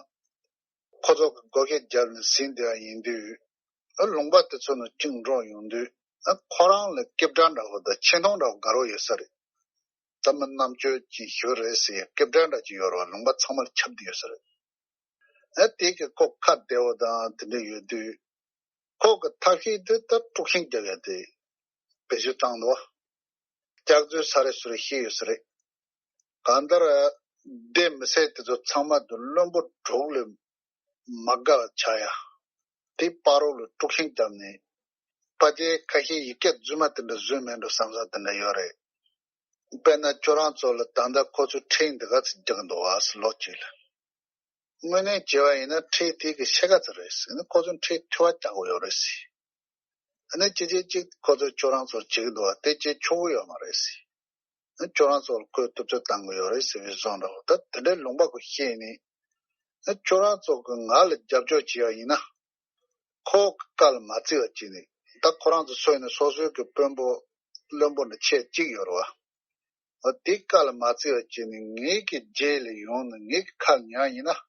ཁོ་ཚོ་གིས་བགོ་བཤའ་བརྒྱབ་ནས་ཟིན་བསྡད་པ་ཡིན་དུས། ཨ་ལུང་པ་དེ་ཚོ་ནང་བཅིངས་འགྲོལ་ཡོང་དུས། ཨ་ཁོ་རང་ལ་སྐེད་སྒྲ་འདྲ་བོ་དང་ཆེ་མཐོང་འདྲ་བོ་དགའ་རོགས་ཡོད་ས་རེད། ད་མི་རྣམ་དཔྱོད་ཅན་ཞིག་རེད་ཟེར་སྐེད་སྒྲ་འདྲ་ཅིག་ཡོད་རེད་བ། ལུང་པ་ཚང་མ་ལ་ཁྱབ་བསྡད་ཡོད་ས་རེད། ཨ་དེ་གིས་ཁོ་ཁ་བདེ་བོ་དང་དེ་འདྲ་ཡོད་དུས། ཁོ་གི་ཐབས་ཤེས་དེ་ད་དཀྲུག་ཤིང་རྒྱག་ཡ་དེ་བེད་སྤྱོད་བཏང་འདུག་བ། སྐྱག་རྫུན་ས་རེ་སུ་རེ་བཤད་ཡོད་ས་རེད། གང་ལྟར་སྡེ་མི་སེར་དེ་ཚོ་ཚང་མ་དེ་བློན་པོ་གྲོགས་ལ་མ་དགའ་བ་ཆགས་ཡ། དེ་བར་རོགས་ལ་དཀྲུག་ཤིང་བརྒྱབ་ནས། ཕལ་ཆེར་ཁ་ཤས་ཡིག་སྐད་རྫུན་མ་དེ་འདྲ་བཟོས་མེད་འགྲོ་བསམ་བསམ་དེ་འདྲ་ཡོད་རེད། དཔེར་ན་ཁྱོད་རང་ཚོ་ལ་ད་ལྟ་ཁོ་ཚོས་ཁྲལ་འདི་ག་ཚོད་རྒྱག་གི་འདུག་བ་ཟེར་ལོ་གཅིག་ལ། དངོས་གནས་བྱས་པ་ཡིན་ན་ཁྲལ་དེ་གི་ཕྱེད་ཀ་ཙམ་རེད་ཟེར་ནས། ཁོ་ཚོས་ཁྲལ་འཕྲི་བ་རྒྱག་དགོས་ཡོད་རེད་ཟེར། ཨ་ནི་གཅིག་གཅིག་གཅིག་ཁོ་ཚོས་ཁྱོད་རང་ཚོར་བྱེད་ཀྱི་འདུག་བ། དེ་བྱེད་ཆོག་གི་ཡོད་མ་རེད་ཟེར། ཨ་ཁྱོད་རང་ཚོར་ཁོས་ཐུབ་ཚོད་བཏང་གི་ཡོད་རེད་ཟེར་བའི་བཟོ་འདྲ་བོ། ད་དེ་འདྲའི་ལུང་པ་ཁོ་བཤད་ནས། ཨ་ཁྱོད་རང་ཚོ་གིས་ང་ལ་རྒྱབ་སྐྱོར་བྱས་པ་ཡིན་ན། ཁོ་གི་བཀའ་ལ་མ་བརྩི་བ་བྱས་ནས། ད་ཁོ་རང་ཚོ་སོ་ནས་སོ་སོའི་གི་དཔོན་པོ་བློན་པོ་འདྲ་ཆེ་གཅིག་ཡོད་རེད་བ། འོ་དེའི་བཀའ་ལ་མ་བརྩི་བ་བྱས་ནས་ངའི་གི་རྗེས་ལ་ཡོང་ནས་ངའི་གི་ཁ་ལ་ཉན་ཡིན་ན།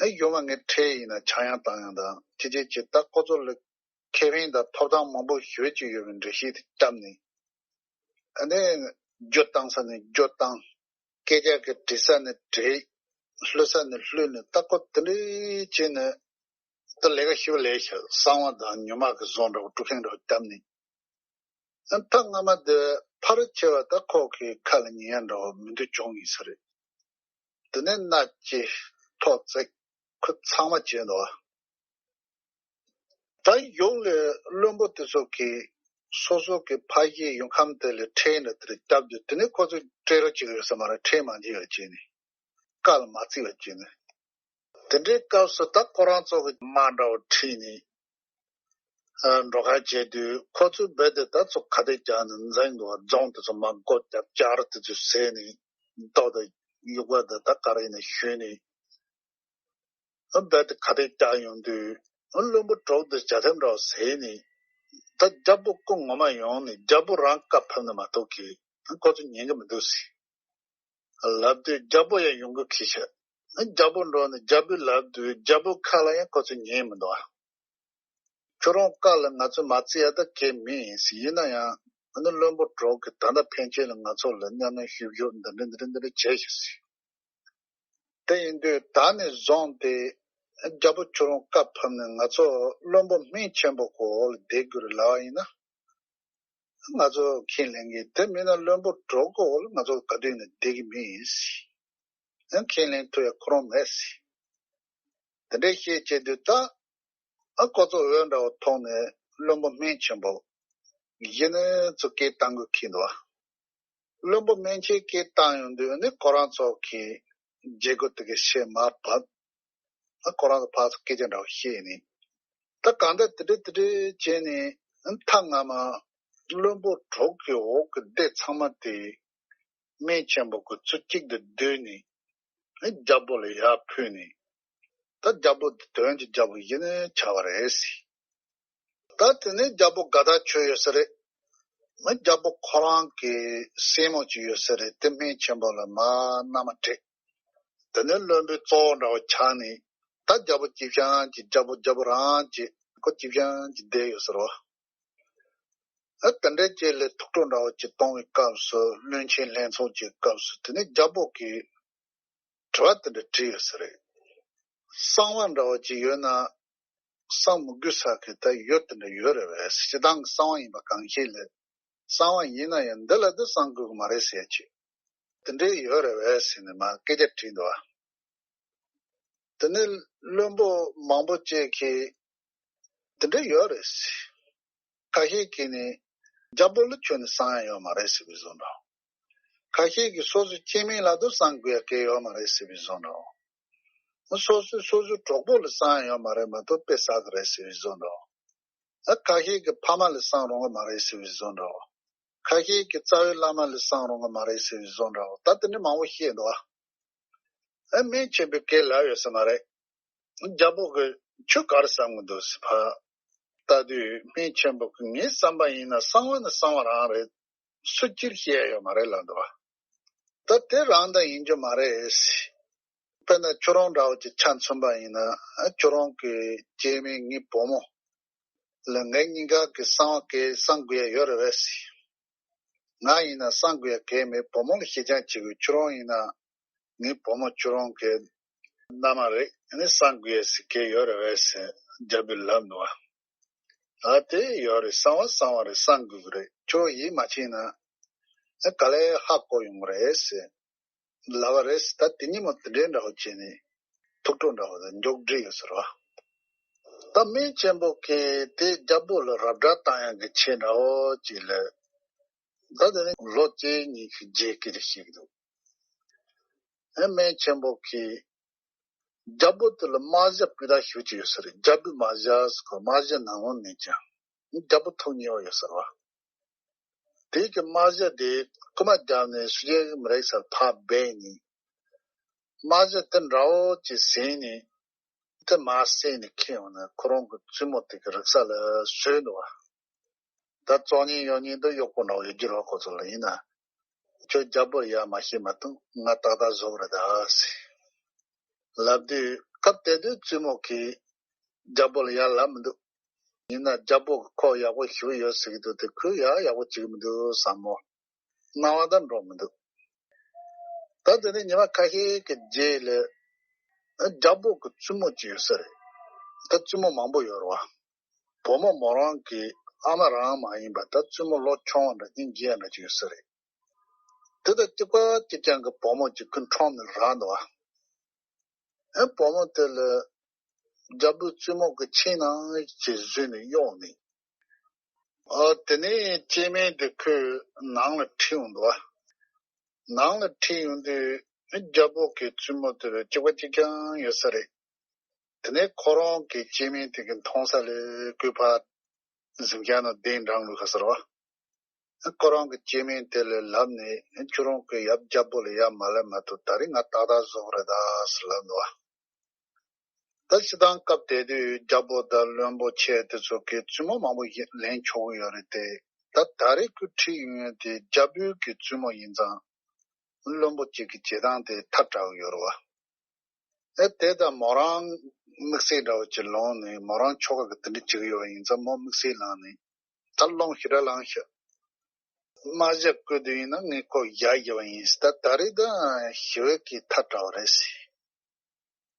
ཨེ་གཞུག་མ་ངས་ཁྲལ་ཡིན་ན་ཆག་ཡང་བཏང་ཡང་དང་། ཅི་བྱེད་ཅི། ད་ཁོ་ཚོ་ལ་ཁེ་ཕན་དང་ཐོབ་ཐང་མང་པོ་ཞེ་ཅིག་ཡོད་པའི་འགྲེལ་བཤད་དེ་བརྒྱབ་ནས། ཨ་ནི་རྒྱུ་བཏང་ས་ནས་རྒྱུ་བཏང་། སྐད་ཆ་གི་འདྲི་ས་ནས་འདྲི། ལྷོད་ས་ནས་ལྷོད་ནས། ད་ཁོ་དེ་འདྲ་བྱས་ནས། ད་ལས་ཀ་ཞེ་པོ་ལས་ཤག་གསང་བ་དང་ཉོན་མོངས་ཀྱི་བཟོ་འདྲ་བོ། དཀྲུག་ཤིང་འདྲ་བོ་བརྒྱབ་ནས། ཨ་ད་སྔ་མ་དེ་ཕལ་ཆེ་བ་ད་ཁོ་གི་ཁ་ལ་ཉན་ཡ་འདྲ་བོ་མི་འདུག་བྱུང་ཡིན་ས་རེད། དེ་ནས་མནའ་སྐྱེལ། ཐོ་བརྩེགས། ཁོ་ཚང་མ་བྱས་འདུག་བ། ད་གཞུག་ལ་བློན་པོ་དེ་ཚོ་གིས་སོ་སོ་གི་ཕ་གཞིས་ཡུལ་ཁམས་དེ་ལ་ཁྲལ་འདྲ་དེ་འདྲ་བརྒྱབ་དུས། དེ་ནས་ཁོ་ཚོས་སྤྲད་རོགས་བྱེད་ཀྱི་ཡོད་ས་མ་རེད། ཁྲལ་མ་འཇལ་བ་བྱས་ནས། བཀའ་ལ་མ་བརྩི་བ་བྱས་ནས། དེ་འདྲའི་སྐབས་སུ་ད་ཁོ་རང་ཚོ་གི་དམག་འདྲ་བོ་ཁྲིད་ནས། ཨ་འགྲོ་ཁ་བྱས་དུས། ཁོ་ཚོས་རྦད་དེ་ད་ཚོ་ཁ་གཏད་བཅག་ནས་འཛིང་འདུག་བ། རྫོང་དེ་ཚོ་མར་སྒོ་བརྒྱབ། ལྕགས་རི་དེ་ཚོ་བཟས་ནས། རྡོ་དང་དབྱུག་པ་དང་ད་ག་རེ་ཡིན་ན་གཞུས་ནས། ཨ་རྦད་དེ་ཁ་གཏད་བཅག་ཡོང་དུས། ཨ་བློན་པོ་གྲོགས་དེ་བྱ་ཐབས་འདྲ་བོ་བཟས་ནས། ད་རྒྱལ་པོ་སྐུ་ངོ་མ་ཡོང་ནས་རྒྱལ་པོ་རང་བཀའ་ཕེབས་ན་མ་གཏོགས་ཀྱི་ཨ་ཁོ་ཚོ་ཉན་གི་མི་འདུག་ཟེར། ལབ་དུས་རྒྱལ་པོ་ཡང་ཡོང་གི་ཁྱི་ཤ། རྒྱལ་པོ་འགྲོ་ནས་རྒྱལ་པོས་ལབ་དུས་རྒྱལ་པོའི་ཁ་ལ་ཡང་ཁོ་ཚོས་ཉན་མི་འདུག་ཨ། ཁྱོད་རང་བཀའ་ལ་ང་ཚོས་མ་བརྩི་ཡ་ད་གལ་མེད་ཡིན་ཟེར། ཡིན་ན་ཡང་ཨ་ནི་བློན་པོ་གྲོགས་ཀྱིས་ད་ལྟ་ཕན་ཆད་ལ་ང་ཚོ་ལ་གཉའ་གནོན་ཤུགས་ཤུགས་འདི་འདྲ་འདི་འདྲ་འདི་འདྲ་བྱས་ཤག་ཟེར། དེ་ཡིན་དུས་ད་ནས་བཟུང་སྟེ་རྒྱལ་པོ་ཁྱོད་རང་བཀའ་ཕབ་ནས་ང་ཚོ་བློན་པོ་སྨན་ཆེན་པོ་གི་འོག་ལ་བསྡད་དགོས་རེད་ལབ་པ་ཡིན་ན། ང་ཚོ་ཁས་ལེན་གི། དེ་མིན་ན་བློན་པོ་གྲོགས་ཀྱི་འོག་ལ་ང་ཚོ་ག་དུས་ནས་བསྡད་ཀྱི་མིན་ཟེར། ཡང་ཁས་ལེན་ཐུབ་ཡ་ཁོ་རང་མེད་ཟེར། དེ་འདྲའི་བཤད་བྱས་དུས་ད། ཨ་ཁོ་ཚོ་འོས་འདྲ་བོ་ཐོག་ནས་བློན་པོ་སྨན་ཆེན་པོ་གཞི་ནས་ཚུར་སྐད་བཏང་དགོས་ཁེལ་འདུག་བ། བློན་པོ་སྨན་ཆེན་སྐད་བཏང་ཡོང་དུས་ནི་ཁོ་རང་ཚོ་གི་བརྗེ་སྒོ་དེ་གའི་ཕྱེ་མར་བབས། ཨ་ཁོ་རང་ཚོ་ཕར་ཚུར་སྐད་ཆ་འདྲ་བོ་བཤད་ནས། ད་གང་ལྟར་དེ་འདྲ་དེ་འདྲ་བྱས་ནས། ཨ་མཐའ་སྔ་མ་བློན་པོ་གྲོགས་ཀྱི་འོག་གི་སྡེ་ཚང་མ་དེ་སྨན་ཆེན་པོ་གི་ཚུར་གཅིག་ཏུ་བསྡུས་ནས། ཨ་རྒྱལ་པོ་ལ་ཡར་ཕུལ་ནས། ད་རྒྱལ་པོ་དེ་དོན་གྱི་རྒྱལ་པོ་གཞི་ནས་ཆགས་པ་རེད་ཟེར། ད་དེ་ནས་རྒྱལ་པོ་དགའ་ཐག་ཆོད་ཡོད་ས་རེད། མི་རྒྱལ་པོ་ཁོ་རང་གི་སྲས་མོ་ཅིག་ཡོད་ས་རེད། དེ་སྨན་ཆེན་པོ་ལ་མ་མནའ་མ་སྤྲད། དེ་ནས་བློན་པོའི་གཙོ་བོ་འདྲ་བོ་ཆགས་ནས། ད་རྒྱལ་པོ་སྐྱིད་ཤང་གི་རྒྱལ་པོ་རྒྱལ་པོ་རང་གི་ཁོ་སྐྱིད་ཤང་གི་བསྡད་ཡོད་ས་རེད། ཨ་དེ་འདྲའི་རྗེས་ལ་ཐུགས་སྤྲོ་འདྲ་བོ་ཅིག་གཏོང་བའི་སྐབས་སུ། བློན་ཆེན་ལྷན་ཚོགས་ཀྱི་སྐབས་སུ། དེ་ནས་རྒྱལ་པོ་གིས་དྲི་བ་དེ་འདྲ་དྲིས་ཡོད་ས་རེད། གསང་བ་འདྲ་བོ་ཅིག་ཡོད་ན། གསང་མི་དགོས་ས་གི་ད་ཡོད་དེ་འདྲ་ཡོད་རེད་བས། སྤྱིར་བཏང་གི་གསང་བ་ཡིན་པ་གང་ཞིག་ལས། གསང་བ་ཡིན་ན་ཡང་འདི་ལ་འདི་གསང་དགོས་ཀྱི་མ་རེད་ཟེར་ཅིག་དེ་འདྲའི་ཡོད་རེད་བས་ཟེར་ནས་མར་སྐད་ཆ་དྲིས་འདུག་བ། དེ་ནས་བློན་པོ་མང་པོ་ཅིག་གིས་དེ་འདྲ་ཡོད་རེད་ཟེར། ཁ་ཤས་ཀྱིས་ནི་རྒྱལ་པོ་ལ་ཁྱོན་ནས་གསང་ཡ་ཡོད་མ་རེད་ཟེར་བའི་བཟོ་འདྲ། ཁ་ཤས་ཀྱིས་སོ་སོའི་སྐྱེ་དམན་ལ་དུ་གསང་དགོས་ཡ་གལ་ཡོད་མ་རེད་ཟེར་བའི་བཟོ་འདྲ། སོ་སོའི་སོ་སོའི་གྲོགས་པོ་ལ་གསང་ཡ་ཡོད་མ་རེད་མ་གཏོགས་དཔེ་བསགས་ཀྱི་རེད་ཟེར་བའི་བཟོ་འདྲ། ཨ་ཁ་ཤས་ཀྱིས་ཕ་མ་ལ་གསང་རུང་གི་མ་རེད་ཟེར་བའི་བཟོ་འདྲ། ཁ་ཤས་ཀྱིས་རྩ་བའི་བླ་མ་ལ་གསང་རུང་གི་མ་རེད་ཟེར་བའི་བཟོ་འདྲ། ད་དེ་འདྲ་མང་པོ་བཤད་འདུག་ཨ། ཨ་སྨན་ཆེན་པོས་སྐད་ལབ་ཡོད་ས་མ་རེད། རྒྱལ་པོ་གིས་ཁྱོད་ག་རེ་བསམ་གི་འདུག་ཟེར་ཕར་ལྟ་དུས། སྨན་ཆེན་པོ་གིས་ངའི་བསམ་པ་ཡིན་ན་གསང་བ་ནི་གསང་བ་རང་རེད། སུ་གཅིག་བཤད་ཡ་ཡོད་མ་རེད་ལབ་འདུག་བ། ད་དེ་རང་དང་ཡིན་རྒྱུ་མ་རེད། དཔེར་ན་ཁྱོད་རང་འདྲ་བོ་ཅིག་ཆ་མཚོན་པ་ཡིན་ན། ཨ་ཁྱོད་རང་གི་སྐྱེ་དམན་ངའི་བུ་མོ་ལ་ངའི་གཉིས་ཀ་གི་གསང་བ་གལ་གསང་དགོས་ཡ་ཡོད་རེད་བས། ང་ཡིན་ན་གསང་དགོས་ཡ་གལ་མེད། བུ་མོ་ལ་ཤེས་ཀྱང་བྱེད་དགོས། ཁྱོད་རང་ཡིན་ན་ངའི་བུ་མོ་ཁྱོད་རང་གི་མནའ་མ་རེད། ཨ་ནི་གསང་དགོས་ཡ་ཟེར་གལ་ཡོད་རེད་བས་ཟེར་རྒྱལ་པོས་ལབ་འདུག་བ། ཨ་དེ་ཡོད་རེད། གསང་བ་གསང་བ་རེད། གསང་དགོས་ཀྱི་རེད། ཁྱོད་ཡིད་མ་ཆེས་ན། ཨ་ག་ལེར་ཧ་གོ་ཡོང་གི་རེད་ཟེར་ལབ་པ་རེད། ད་དེ་ཉིན་མོ་དེ་འདྲའི་འདྲ་བོ་བྱས་ནས་ཐུགས་སྤྲོ་འདྲ་བོ་དང་མགྱོགས་འགྲིག་ཡོད་ཟེར་བ། ད་སྨན་ཆེན་པོ་གིས་དེ་རྒྱལ་པོ་ལ་ར་སྤྲོད་བཏང་ཡག་གི་ཆེད་འདྲ་བོ་ཅིག་ལ། ད་དེ་ནས་ལོ་གཅིག་གཉིས་ཤིག་རྗེས་སྐད་ཆ་བཤད་ཀྱི་འདུག་ཨ་སྨན་ཆེན་པོ་གིས་རྒྱལ་པོ་དེ་ལ་རྨ་བྱ་སྤུས་དག་ཞེ་པོ་ཅིག་ཡོད་ས་རེད། རྒྱལ་པོའི་རྨ་བྱ་ཟེར་གོ། རྨ་བྱ་ནང་ལོགས་ནས་ཀྱང་རྒྱལ་པོ་ཐུགས་མཉེས་པ་ཡོད་ས་རེད་བ། དེ་གི་རྨ་བྱ་དེ་རྐུ་མ་བརྒྱབ་ནས་སུ་གཅིག་མི་རིག་སར་ཕར་སྦས་ནས། རྨ་བྱ་དེ་འདྲ་བོ་ཅིག་ཟིན་ནས། དེ་མར་བསད་ནས་ཁྱེར་ཡོང་ནས་ཁོ་རང་གི་བཙུན་མོ་དེ་གི་རིག་ས་ལ་བཟོས་འདུག་བ། ད་བཙོག་ཉེས་གཡོག་ཉེས་འདི་གཡོག་པོ་འདྲ་བོ་ཡོད་རྒྱུ་རེད། ཁོ་ཚོ་ལ་ཡིན་ན། ཁྱོད་རྒྱལ་པོར་ཡར་མ་བཤད་མ་གཏོགས་ང་ཏག་ཏག་བཟོ་གི་རེད་ད་ཟེར་ལབ་དུས། སྐབས་དེ་དུས་བཙུན་མོ་གིས་རྒྱལ་པོ་ལ་ཡར་ལབ་མི་འདུག་ཡིན་ན་རྒྱལ་པོ་གིས་ཁོ་ཡག་པོ་ཞེ་པོ་ཡོད་ཟེར་གི་འདུག་དེ་ཁོས་ཡང་ཡག་པོ་བྱེད་ཀྱི་མི་འདུག་བསམ་མོ། སྣང་བ་དང་འགྲོ་མི་འདུག་ད་དེ་ནས་ཉི་མ་ཁ་ཤས་ཀྱི་རྗེས་ལ་རྒྱལ་པོ་གི་བཙུན་མོ་ཅིག་ཡོད་ས་རེད། ད་བཙུན་མོ་མང་པོ་ཡོད་རེད་བ། བུ་མོ་མོ་རང་གི་ཨ་མ་རང་མ་ཡིན་པ། ད་བཙུན་མོ་ལོ་ཆུང་བ་འདྲ་སྙིང་རྗེ་ཡ་འདྲ་ཅིག་ཡོད་ས་རེད། དེ་དང་གཅིག་པ་གཅིག་རྐྱང་གི་བུ་མོ་ཅིག་ཁོའི་འཁྲུངས་ནས་རག་འདུག་བ། ཨེ་བུ་མོ་དེ་ལ་རྒྱལ་པོའི་བཙུན་མོ་གིས་ཁྱིམ་ནང་ཅིག་བཟོས་ནས་གཡོགས་ནས། ཨ་དེ་ནས་སྐྱེ་དམན་དེ་ཁོའི་ནང་ལ་ཁྲིད་ཡོང་འདུག་བ། ནང་ལ་ཁྲིད་ཡོང་དུས་རྒྱལ་པོ་གི་བཙུན་མོ་དེ་ལ་གཅིག་པ་གཅིག་རྐྱང་ཡོད་ས་རེད། དེ་ནས་ཁོ་རང་གི་སྐྱེ་དམན་དེ་གི་མཐོང་ས་ལ་སྐུ་ཕར་གཟིམ་ཤག་ནང་གདན་དྲངས་འདུག་ག་ཟེར་བ། ཁོ་རང་གི་སྐྱེ་དམན་དེ་ལ་ལབ་ནས། ཁྱོད་རང་གི་ཡབ་རྒྱལ་པོ་ལ་ཡར་མ་ལབ་མ་གཏོགས་ད་རེས་ང་ཏག་ཏག་བཟོ་གི་རེད་ད་ཟེར་ལབ་འདུག་བ། ད་སྤྱིར་བཏང་སྐབས་དེ་དུས་རྒྱལ་པོ་དང་བློན་པོ་ཆེ་དེ་ཚོ་གིས་བཙུན་མོ་མང་པོ་ཞིག་ལེན་ཆོག་གི་ཡོད་རེད་དེ། ད་ད་རེས་ཁོས་ཁྲིད་ཡོང་ཡ་དེ་རྒྱལ་པོའི་གི་བཙུན་མོ་ཡིན་ཙང་། བློན་པོ་གཅིག་གི་བྱེད་སྟངས་དེ་ཐལ་དྲགས་ཡོད་རེད་བ། ཨེ་དེ་ད་མོ་རང་དམིགས་བསལ་འདྲ་བོ་ཅིག་ལོངས་ནས་མོ་རང་ཁྱོ་ག་གི་དེ་འདྲ་བྱེད་ཀྱི་ཡོད་པ་ཡིན་ཙང་། མོ་དམིགས་བསལ་ལངས་ནས། ད་རླུང་ཞེ་དྲག་ལངས་ཤག་རྨ་བྱ་རྐུ་དུས་ཡིན་ན་ངས་ཁོ་ཡར་བཞག་པ་ཡིན་ཟེར། ད་ད་རེས་ད་ཞི་བའི་གིས་ཐལ་དྲགས་པ་རེད་ཟེར།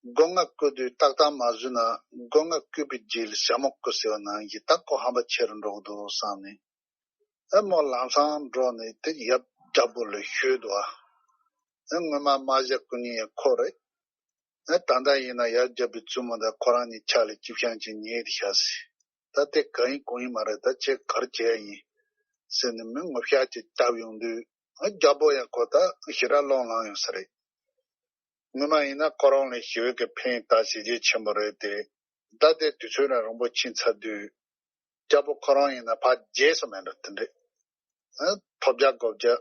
སྒོ་ང་རྐུ་དུས་ཏག་ཏག་མ་བཟོས་ན། སྒོ་ང་རྐུས་པའི་རྗེས་ལ་ཞྭ་མོ་རྐུ་ཟེར་བ་ནང་བཞིན་ད་ཁོ་ཧམ་པ་ཆེ་རུ་འགྲོ་གི་འདུག་བསམ་ནས། ཨེ་མོ་ལམ་སང་འགྲོ་ནས་དེ་ཡབ་རྒྱལ་པོ་ལ་ཞུས་འདུག་བ། ཨེ་སྔོན་མ་རྨ་བྱ་རྐུ་མཁན་ཡང་ཁོ་རེད། ཨེ་ད་ལྟ་ཡིན་ན་ཡབ་རྒྱལ་པོའི་བཙུན་མོ་དང་ཁོ་རང་གཉིས་ཆ་ལ་སྐྱིད་ཤང་ཅིག་ཉལ་བསྡད་ཤག་ཟེར། ད་དེ་གང་ཡིན་གང་ཡིན་མ་རེད། ད་ཁྱེད་ག་རེ་བྱེད་ཡ་ཡིན་ཟེར་ནས་མི་ངོ་ཤེས་ཅིག་བཏབ་ཡོང་དུས། ཨེ་རྒྱལ་པོ་ཡང་ཁོ་ད་ཞེ་དྲག་རླུང་ལངས་ཡོད་ས་རེད། སྔོན་མ་ཡིན་ན་ཁོ་རང་ལ་ཞི་བའི་གིས་ཕན་ཐོགས་བྱས་རྗེས་ཆེན་པོ་རེད་དེ། ད་དེ་དུས་ཚོད་རིང་པོ་ཕྱིན་ཚར་དུས། རྒྱལ་པོ་ཁོ་རང་ཡིན་ན་ཕར་བརྗེད་སོང་མེད་འགྲོ་དེ་འདྲས། ཨ་ཐོབ་རྒྱག་དགོས་རྒྱུ།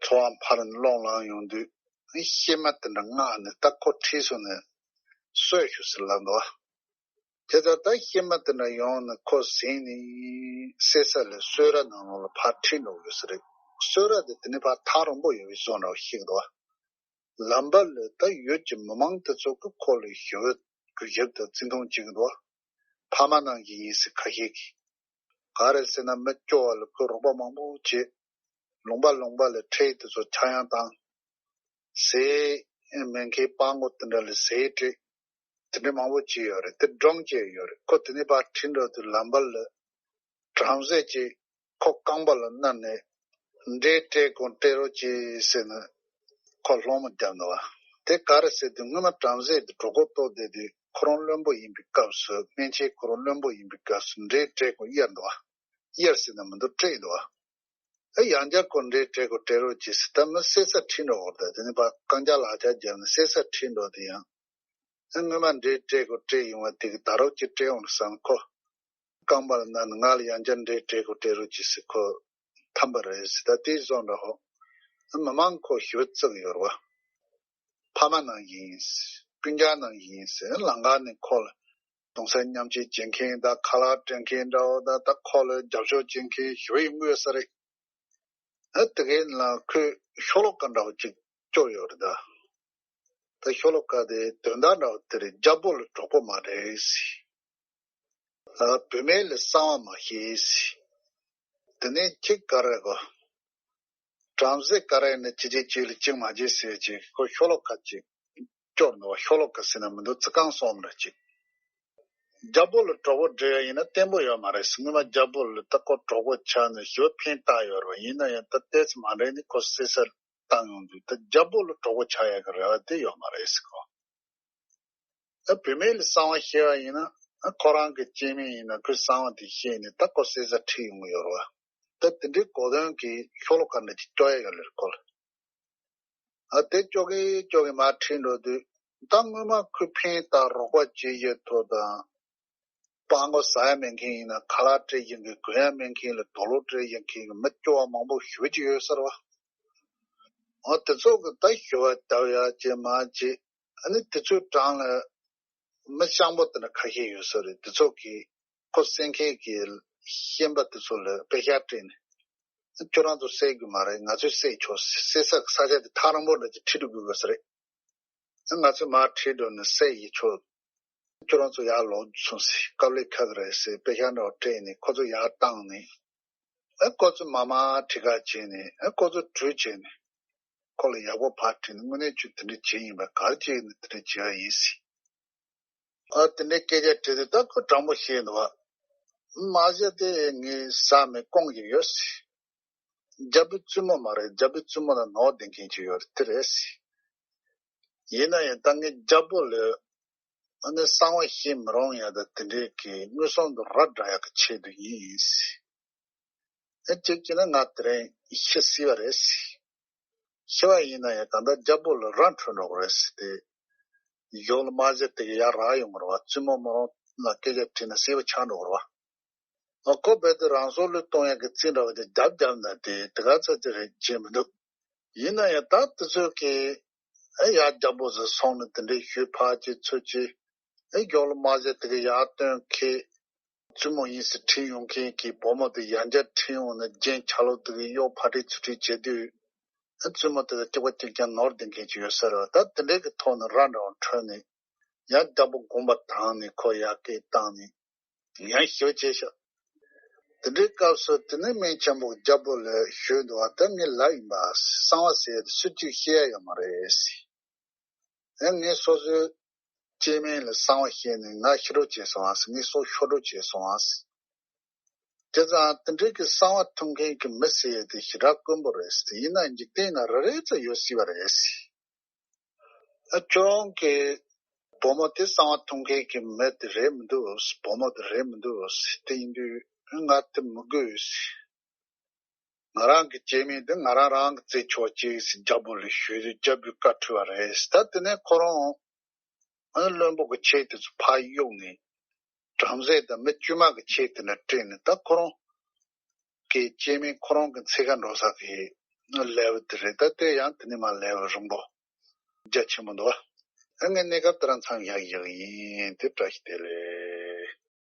ཚོར་བ་འཕར་ནས་རླུང་ལངས་ཡོང་དུས། ཨ་གཤེད་མ་དེ་འདྲ་མངགས་ནས་ད་ཁོ་ཁྲིད་སོང་ནས་གསོད་ཤོག་ཟེར་ལབ་འདུག་དེ་ལྟར་ད་ཤེས་མ་དེ་འདྲ་ཡོང་ནས་ཁོ་ཟིན་ནས་གསེར་ས་ལས་གསོལ་ར་ནང་ལོགས་ལ་ཕར་ཁྲིད་འགྲོ་དགོས་ས་རེད། གསོལ་ར་དེ་དེ་ནས་ཕར་ཐག་རིང་པོ་ཡོད་པའི་བཟོ་འདྲ་བ་ཤེས་ཀྱི་འདུག་བ། ལམ་བར་ལ་ད་ཡུལ་གྱི་མི་མང་དེ་ཚོ་གིས་ཁོ་ལ་ཞི་བའི་གུས་ཞབས་དང་བརྩི་མཐོང་བྱེད་ཀྱི་འདུག་བ། ཕ་མ་ནང་བཞིན་ཡིན་ཟེར་ཁ་ཤས་ཀྱིས། ག་རེ་ཟེར་ན་མི་སྐྱོ་བ་ལ་ཁོས་རོགས་པ་མང་པོ་བྱེད། ལུང་པ་ལུང་པ་ལ་ཁྲལ་དེ་ཚོ་ཆག་ཡང་བཏང་། ཟས་མེད་མཁན་སྤྲང་པོ་དེ་འདྲ་ལ་ཟས་སྤྲད། དེ་འདྲ་མང་པོ་བྱས་ཡོད་རེད། དེ་སྒྲུང་བཅས་ཡོད་རེད། ཁོ་དེ་ནས་ཕར་ཁྲིད་འགྲོ་དུས་ལམ་བར་ལ་བྲམ་ཟེ་གཅིག་ཁོ་རྐང་པ་ལ་མནན་ནས་འབྲས་སྤྲད་དགོས་སྤྲད་རོགས་གྱིས་ཟེར་ནས་ཁོ་སློང་མོ་བརྒྱབ་འདུག་བ། དེ་ག་རེ་ཟེར་དུས་སྔོན་མ་བྲམ་ཟེ་དེ་གྲོད་ཁོག་ལྟོགས་བསྡད་དུས་ཁོ་རང་བློན་པོ་ཡིན་པའི་སྐབས་སུ་སྨན་ཆེན་ཁོ་རང་བློན་པོ་ཡིན་པའི་སྐབས་སུ་འབྲས་སྤྲད་དགོས་གཡར་འདུག་བ། གཡར་ཟེར་ན་མི་འདུག་སྤྲད་འདུག་བ། ཨེ་ཡང་བསྐྱར་ཁོ་འབྲས་སྤྲད་དགོས་སྤྲད་རོགས་གྱིས་ཟེར། ད་མི་གསེར་ས་ཁྲིད་འགྲོ་བར་ད་དེ་ནས་ཕར་རྐང་རྒྱག་ལག་རྒྱག་བརྒྱབ་ནས་གསེར་ས་ཁྲིད་འགྲོ་དེ་ཡང་། ཨེ་སྔོན་མ་འབྲས་སྤྲད་དགོས་སྤྲད་ཡོང་བ་དེ་གི་ད་རོགས་ཀྱིས་སྤྲད་ཡོང་རེད་བསམ་ཁོ། རྐང་པ་ལ་མནན་ནས་ང་ལ་ཡང་བསྐྱར་འབྲས་སྤྲད་དགོས་སྤྲད་རོགས་གྱིས་ཟེར་ཁོ་འཐམས་པ་རེད་ཟེར། ད་དེ་བཟོ་འདྲ་ཧོ། ཨེ་མི་མང་ཁོ་ཞི་བ་བརྩི་གི་ཡོད་རེད་བ། ཕ་མ་ནང་བཞིན་ཡིན་ཟེར། སྤུན་ཀྱག་ནང་བཞིན་ཡིན་ཟེར། ལམ་ཁ་ནས་ཁོ་ལ་གདུང་སེམས་མཉམ་སྐྱེད་བྱེད་མཁན་དང་ཁ་ལག་སྤྲད་མཁན་འདྲ་བོ་དང་ད་ཁོ་ལ་རྒྱབ་སྐྱོར་བྱེད་མཁན་ཞུ་ཡི་དངོས་ས་རེད། ཨ་དེ་གའི་ནང་ཁོས་ཤོ་ལོ་ཀ་འདྲ་བོ་ཅིག་སྐྱོར་ཡོད་རེད་ད། ད་ཤོ་ལོ་ཀ་དེ་དོན་དག་འདྲ་བོ་དེ་རེད། རྒྱལ་པོ་ལ་གྲོགས་པོ་མ་རེད་ཟེར། ཨ་བུད་མེད་ལ་གསང་བ་མ་བཤད་ཟེར། དེ་ནས་ཁྱི་ག་རེ་གོ། བྲམ་ཟེ་ག་རེ་ནི་ཅི་བྱེད་ཅི་ལ་ཅིག་མ་བྱེད་ཟེར་ཅིག་ཁོ་ཤོ་ལོ་ཀ་ཅིག་སྐྱོར་འདུག་བ། ཤོ་ལོ་ཀ་ཟེར་ན་མི་འདུག་ཚིག་རྐང་གསུམ་རེ་ཅིག་རྒྱལ་པོ་ལ་གྲོགས་པོ་སྒྲིག་ཡ་ཡིན་ན་བརྟན་པོ་ཡོད་མ་རེད་ཟེར། སྔོན་མ་རྒྱལ་པོ་ལ་ད་ཁོ་གྲོགས་པོ་ཆགས་ནས་ཞི་བ་ཕན་བཏགས་ཡོད་རེད་བ། ཡིན་ན་ཡང་ད་ལྟས་ཚེ་མ་འགྲིག་ནས་ཁོ་གསེར་སར་བཏང་ཡོང་དུས་ད་རྒྱལ་པོ་ལ་གྲོགས་པོ་ཆགས་ཡ་གི་རེ་བ་དེ་ཡོད་མ་རེད་ཟེར་ཁོ། ད་བུད་མེད་ལ་གསང་བ་བཤད་པ་ཡིན་ན་ཁོ་རང་གི་སྐྱེ་དམན་ཡིན་ན་ཁོས་གསང་བ་དེ་བཤད་ནས་ད་ཁོ་གསེར་སར་ཁྲིད་ཡོང་གི་ཡོད་རེད་བ། ད་དེ་འདྲའི་གོ་དོན་གྱི་ཤོ་ལོ་ཀ་འདྲ་ཅིག་སྐྱོར་ཡ་ཡོད་ལེ་ཁོ་ལ། ཨ་དེ་སྐྱོར་གི་སྐྱོར་གི་མར་ཁྲིད་འགྲོ་དུས་ད་སྔོན་མ་ཁོས་ཕན་བཏགས་རོགས་པ་བྱེད་ཡས་ཐོག་དང་། སྤྲང་པོ་ཟ་ཡ་མེད་མཁན་ཡིན་ན་ཁ་ལག་སྤྲད་ཡིན་གི། གོན་ཡ་མེད་མཁན་ལ་དུག་ལོག་སྤྲད་ཡིན་མཁན་གི་མི་སྐྱོ་བ་མང་པོ་ཞེ་པོ་ཅིག་ཡོད་ས་རེད་བ། འོ་དེ་ཚོ་གི་ད་ཞི་བ་བཏབ་ཡ་ཅིག་མ་བྱེད། ཨ་ནི་དེ་ཚོའི་གྲས་ལ་མི་སྤྱང་པོ་དེ་འདྲ་ཁ་ཤས་ཡོད་ས་རེད། དེ་ཚོ་གིས་ཁོ་བསད་མཁན་གྱི་ཤན་པ་དེ་ཚོ་ལ་པེ་ཤག་སྤྲད་ནས། ཁྱོད་རང་ཚོ་བསད་དགོས་མ་རེད། ང་ཚོས་བསད་ཆོག་ཟེར། བསད་ས་ས་ཆ་དེ་ཐག་རིང་པོ་འདྲ་ཅིག་ཁྲིད་འགྲོ་དགོས་དགོས་ས་རེད། ང་ཚོས་མར་ཁྲིད་འགྲོ་ནས་བསད་ཡི་ཆོག་ཁྱོད་རང་ཚོ་ཡར་ལོག་སོང་ཟེར། དཀའ་ལས་ཁག་གི་རེད་ཟེར། པེ་ཤག་འདྲ་བོ་སྤྲད་ནས་ཁོ་ཚོ་ཡར་བཏང་ནས། ཨ་ཁོ་ཚོ་མར་མར་ཁྲིད་ཁ་བྱས་ནས། ཨ་ཁོ་ཚོ་གྲོས་བྱས་ནས། ཁོ་ལ་ཡག་པོ་ཕར་དྲིས་ནས། དངོས་གནས་ཁྱོད་དེ་འདྲ་བྱས་ཡིན་པས། ག་རེ་བྱས་ནས་དེ་འདྲ་བྱས་པ་ཡིན་ཟེར། ཨ་དེ་འདྲའི་སྐད་ཆ་དྲིས་དུས་ད་ཁོ་དྲང་པོ་བཤད་འདུག་བ། མ་གཞི་དེ་ངས་ཟ་མེད་སྐོང་གི་ཡོད་ཟེར། རྒྱལ་པོའི་བཙུན་མོ་མ་རེད། རྒྱལ་པོའི་བཙུན་མོ་ལ་ནོར་ལྡན་མཁན་ཅིག་ཡོད་རེད། དེ་རེད་ཟེར། ཡིན་ན་ཡང་ད་ངས་རྒྱལ་པོ་ལ་ཨ་ནི་གསང་བ་བཤད་མི་རུང་ཡ་ད་དེ་འདྲའི་གི་མངོན་སུམ་དུ་ར་སྒྲ་ཡག་གི་ཆེད་དུ་ཡིན་ཟེར། ཨེ་གཅིག་བྱས་ན་ང་དེ་རིང་ཤི་སྲིད་པ་རེད་ཟེར། ཤི་བ་ཡིན་ན་ཡང་གང་ལྟར་རྒྱལ་པོ་ལ་ར་འཕྲོད་འགྲོ་གི་རེད་ཟེར་ཏེ། གཞུག་ལ་མ་གཞི་དེ་གི་ཡར་རག་ཡོང་གི་རེད་བ། བཙུན་མོ་མོ་རང་ལ་སྐད་ཆ་དྲིས་ན་སྲིད་པ་ཆགས་འགྲོ་གི་རེད་བ། ཨ་ཁོ་རྦད་དེ་རང་སྲོག་བློས་གཏོང་ཡག་གི་རྩིས་འདྲ་བ་དེ་རྒྱབ་རྒྱབ་ན་དེ་དེ་ག་ཚོད་ཅིག་རེད་བྱེད་མི་འདུག་ཡིན་ན་ཡང་ད་དེ་ཚོད་ཀྱི་ཨེ་ཡར་རྒྱལ་པོ་ཟེར་སོང་ནས་དེ་འདྲའི་ཞུས་ཕར་གྱི་ཚུར་གྱི་ཨེ་གཞུག་ལ་མ་གཞི་དེ་གི་ཡར་བཏོན་མཁན། བཙུན་མོ་ཡིན་ཟེར་ཁྲིད་ཡོང་མཁན་གྱི་བུ་མོ་དེ་ཡང་བསྐྱར་ཁྲིད་ཡོང་ནས་རྒྱན་ཆ་ལུགས་དེ་གི་གཡོག་ཕར་ཁྲིད་ཚུར་ཁྲིད་བྱེད་དུས། ཨ་བཙུན་མོ་དེ་ལ་གཅིག་པ་གཅིག་རྐྱང་ནོར་ལྡན་མཁན་ཅིག་ཡོད་ས་རེད་བ། ད་དེ་འདྲའི་གི་ཐོག་ནས་ར་འདྲ་བ་འཕྲོད་ནས་ཡང་རྒྱལ་པོ་དགོངས་པ་དྭངས་ནས་ཁོ་ཡར་སྐད་བཏང་ནས་ཡང་ཞི་བ་བྱས་ཤག་དེ་འདྲའི་སྐབས་སུ་དེ་ནས་སྨན་ཆེན་པོ་རྒྱལ་པོ་ལ་ཞུས་འདུག་བ། ད་ངའི་ལག་ཡིན་པ། གསང་བ་ཟེར་ཡ་དེ་སུ་གཅིག་བཤད་ཡ་ཡོད་མ་རེད་ཟེར། ཨེ་ངས་སོ་སོའི་སྐྱེ་དམན་ལ་གསང་བ་བཤད་ནས་ང་ཤི་འགྲོ་བྱས་སོང་ཨ་ཟེར། ངའི་སྲོག་ཤོར་འགྲོ་བྱས་སོང་ཨ་ཟེར། བྱས་ཙང་དེ་འདྲའི་གི་གསང་བ་ཐུབ་མཁན་གྱི་མི་ཟེར་ཡས་དེ་ཞེ་དྲག་དཀོན་པོ་རེད་ཟེར། ཡིན་ན་འཇིག་རྟེན་ན་རེ་རེ་ཙམ་ཡོད་སྲིད་པ་རེད་ཟེར། ཨ་ཁྱོད་རང་གི་བུ་མོ་དེ་གསང་བ་ཐུབ་མཁན་གྱི་མི་དེ་རེད་མི་འདུག་ཟེར། བུ་མོ་དེ་རེད་མི་འདུག་ཟེར། དེ་ཡིན་དུས་ང་དེ་མི་དགོས་ཟེར། ང་རང་གི་སྐྱེ་དམན་དེ་ང་རང་རང་གིས་བཙལ་ཆོག་ཅིག་ཟེར་རྒྱལ་པོ་ལ་ཞུས་དུས་རྒྱལ་པོས་བཀའ་ཁྲོལ་བ་རེད། ད་དེ་ནས་ཁོ་རང་ཨ་བློན་པོ་གི་ཆས་དེ་ཚོ་ཕར་གཡུགས་ནས་བྲམ་ཟེ་དང་མི་དཀྱུས་མ་གི་ཆས་དེ་འདྲ་སྤྲས་ནས། ད་ཁོ་རང་གི་སྐྱེ་དམན་ཁོ་རང་གི་འཚོལ་ག་འགྲོ་ས་གི་ལེ་ཝར་དེ་རེད། ད་དེ་ཡང་དེ་ནས་མར་ལེ་ཝར་རིང་པོ་རྒྱ་ཆེན་པོ་འདུག་བ། ཨ་ངས་གནས་སྐབས་དེ་རང་མཚམས་བཞག་བཞག་ཡིན། དེ་བཀྲ་ཤིས་བདེ་ལེགས།